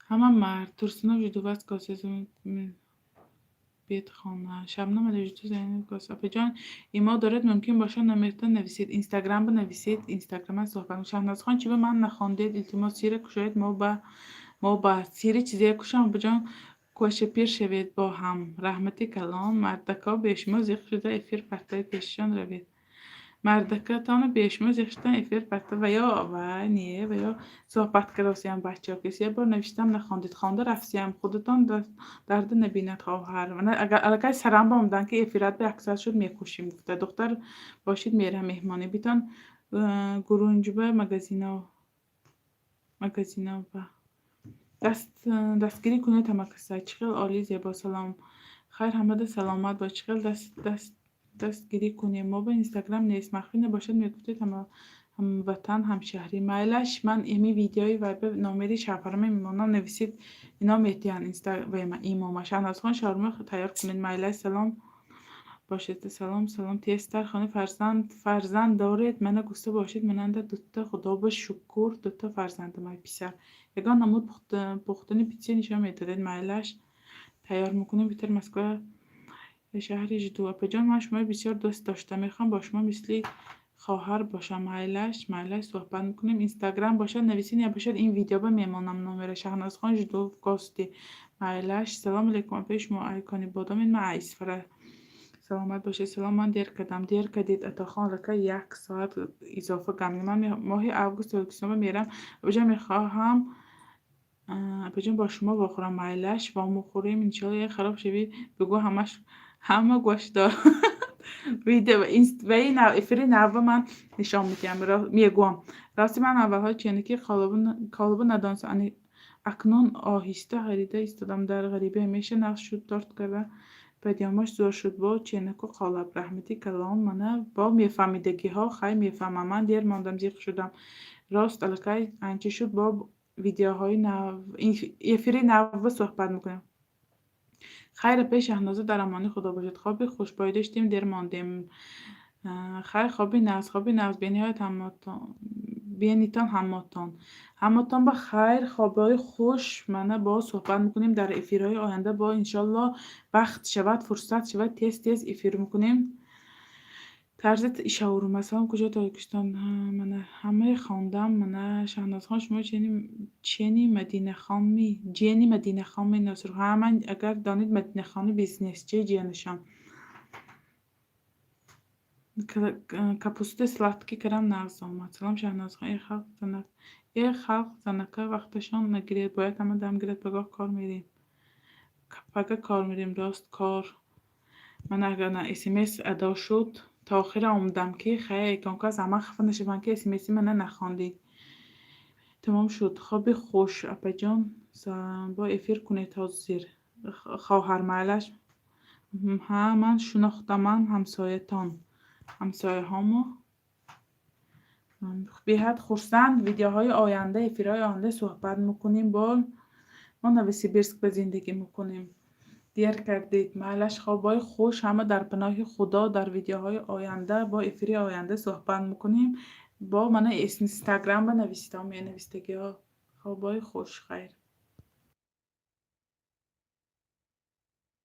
Speaker 1: Ҳама мард. Турсунов, жду вас, косе бедхона. Шабнам али, жду Зайнаб косе. Апаҷон, имо доред, мумкин бошад, номертон нависед. Инстаграм бинависед, инстаграма суҳбат. Шаҳнозхон, чӣ ба ман нахондед? Илтимос, сира кушоед, мо ба сири чизе кушам, апаҷон, кошапир шавед бо ҳам. Раҳмати калон, мардако бешумо зиқ шуда эфир партои, пешашон равед. Мардакатону бешумо зиқ шудан эфир парта ва ё вай не, ва ё суҳбат кардосиям бачаҳо, ки се бор навиштам, нахондед, хонда рафтиям, худатон дарда набинад хоҳар. Аллакай сарам ба омадан, ки эфират ба 1 соат шуд, мекушем гуфта. Духтар бошид, мерам меҳмонӣ. Битон гурунҷба магазиноба. Дастгирӣ кунед ҳама каса. Чӣ хел олӣ, зебо, салом. Хайр, ҳамада саломат бош. Чӣ хел дастгирӣ кунем? Мо ба Инстаграм нест. Махфӣ набошад, мегуфтед, ҳамватан, ҳамшаҳрӣ. Майлаш, ман ими видеои вай ба номери шавҳарама мемонам, нависед, ино метиҳанд имома. Шаҳнозхон, шаурма тайёр кунед. Майлаш, салом бошед. Салом, салом. Тезтар хони, фарзанд доред? Мана гуфта бошед, мананда дута, худоба шукр, дута фарзандам, ай писар. Ягон намуд пухтани питса нишон медодед? Майлаш, тайёр мекунем. Питер, Москва, шаҳри жду. Апаҷон, ман шуморо бисёр дӯст доштам, мехоҳам бо шумо мисли хоҳар бошам. Майлаш, майлаш, суҳбат мекунем. Инстаграм бошад, нависед, набошад, ин видео ба мемонам номера. Шаҳнозхон, жду в гости. Майлаш, салом алейкум, апаи, шумо айкони бодомед, ман Исфара. Саломат бошед. Салом, ман дер кардам. Дер кардед, Атохон, аллакай 1 соат изофа гап. Ман моҳи август Тоҷикистон мерам. Апаҷон, мехоҳам, апаҷон, бо шумо вохӯрам. Майлаш, вомехӯрем, иншоалло. Як хароб шавӣ, бигӯ, ҳамаш ҳама гӯшт дорад. Видео ва ин эфири навба ман нишон медиҳам, мегӯям. Рости, ман аввалҳо ченаки қолабо надонистам, акнун оҳиста харида истодам. Дар ғарибӣ ҳамеша нағз шуд, торт карда падиёмаш зӯр шуд бо ченаку қолаб. Раҳмати калон, мана бо мефаҳмидагиҳо, хай, мефаҳмам. Ман дер мондам, зиқ шудам. Рост, аллакай анча шуд, бо видеоҳои нав, эфири навба суҳбат мекунем. Хайр, апаи Шаҳноза, дар амони Худо бошед. Хоби хуш, боида шудем, дер мондем. Хайр, хоби нағз, хоби нағз, бениҳоят ҳаматон, бенитон ҳамотон. Ҳаматон ба хайр, хобҳои хуш. Мана боз суҳбат мекунем дар эфирҳои оянда, бо иншоалло вақт шавад, фурсат шавад, тез тез эфир мекунем. Тарзи шаурма. Салом, куҷо Тоҷикистон? Мана ҳамаи хондам. Мана Шаҳнозхон, шумо чени Мадинахонми? Ҷени Мадинахонми, Носир? Ҳа, ман, агар донед, Мадинахони бизнесчи ҷиянашон. Капусти сладкий кардам, нағз омад. Салом, Шаҳнозхон. Э халқ, занака вақташон нагиред, бояд ҳама дам гирад, пагоҳ кор мерем. Пага кор мерем, рост, кор. Ман агар смс адо шуд, то охира омадам, ки хай, ягон кас аз ман хафа нашаванд, ки смси мана нахондед. Тамом шуд. Хоби хуш, апаҷон, бо эфир кунед ҳозир. Хоҳар, майлаш. Ҳа, ман шинохтам, ман ҳамсоятон. Ҳамсояҳомо беҳад хурсанд. Видеоҳои оянда, эфирҳои оянда суҳбат мекунем. Бо мо Новосибирск ба зиндагӣ мекунем. Дер кардед. Майлаш, хобҳои хуш, ҳама дар паноҳи Худо. Дар видеоҳои оянда, бо эфири оянда суҳбат мекунем. Бо мана инстаграм ба нависитон, менавистагиҳо. Хобҳои хуш, хайр.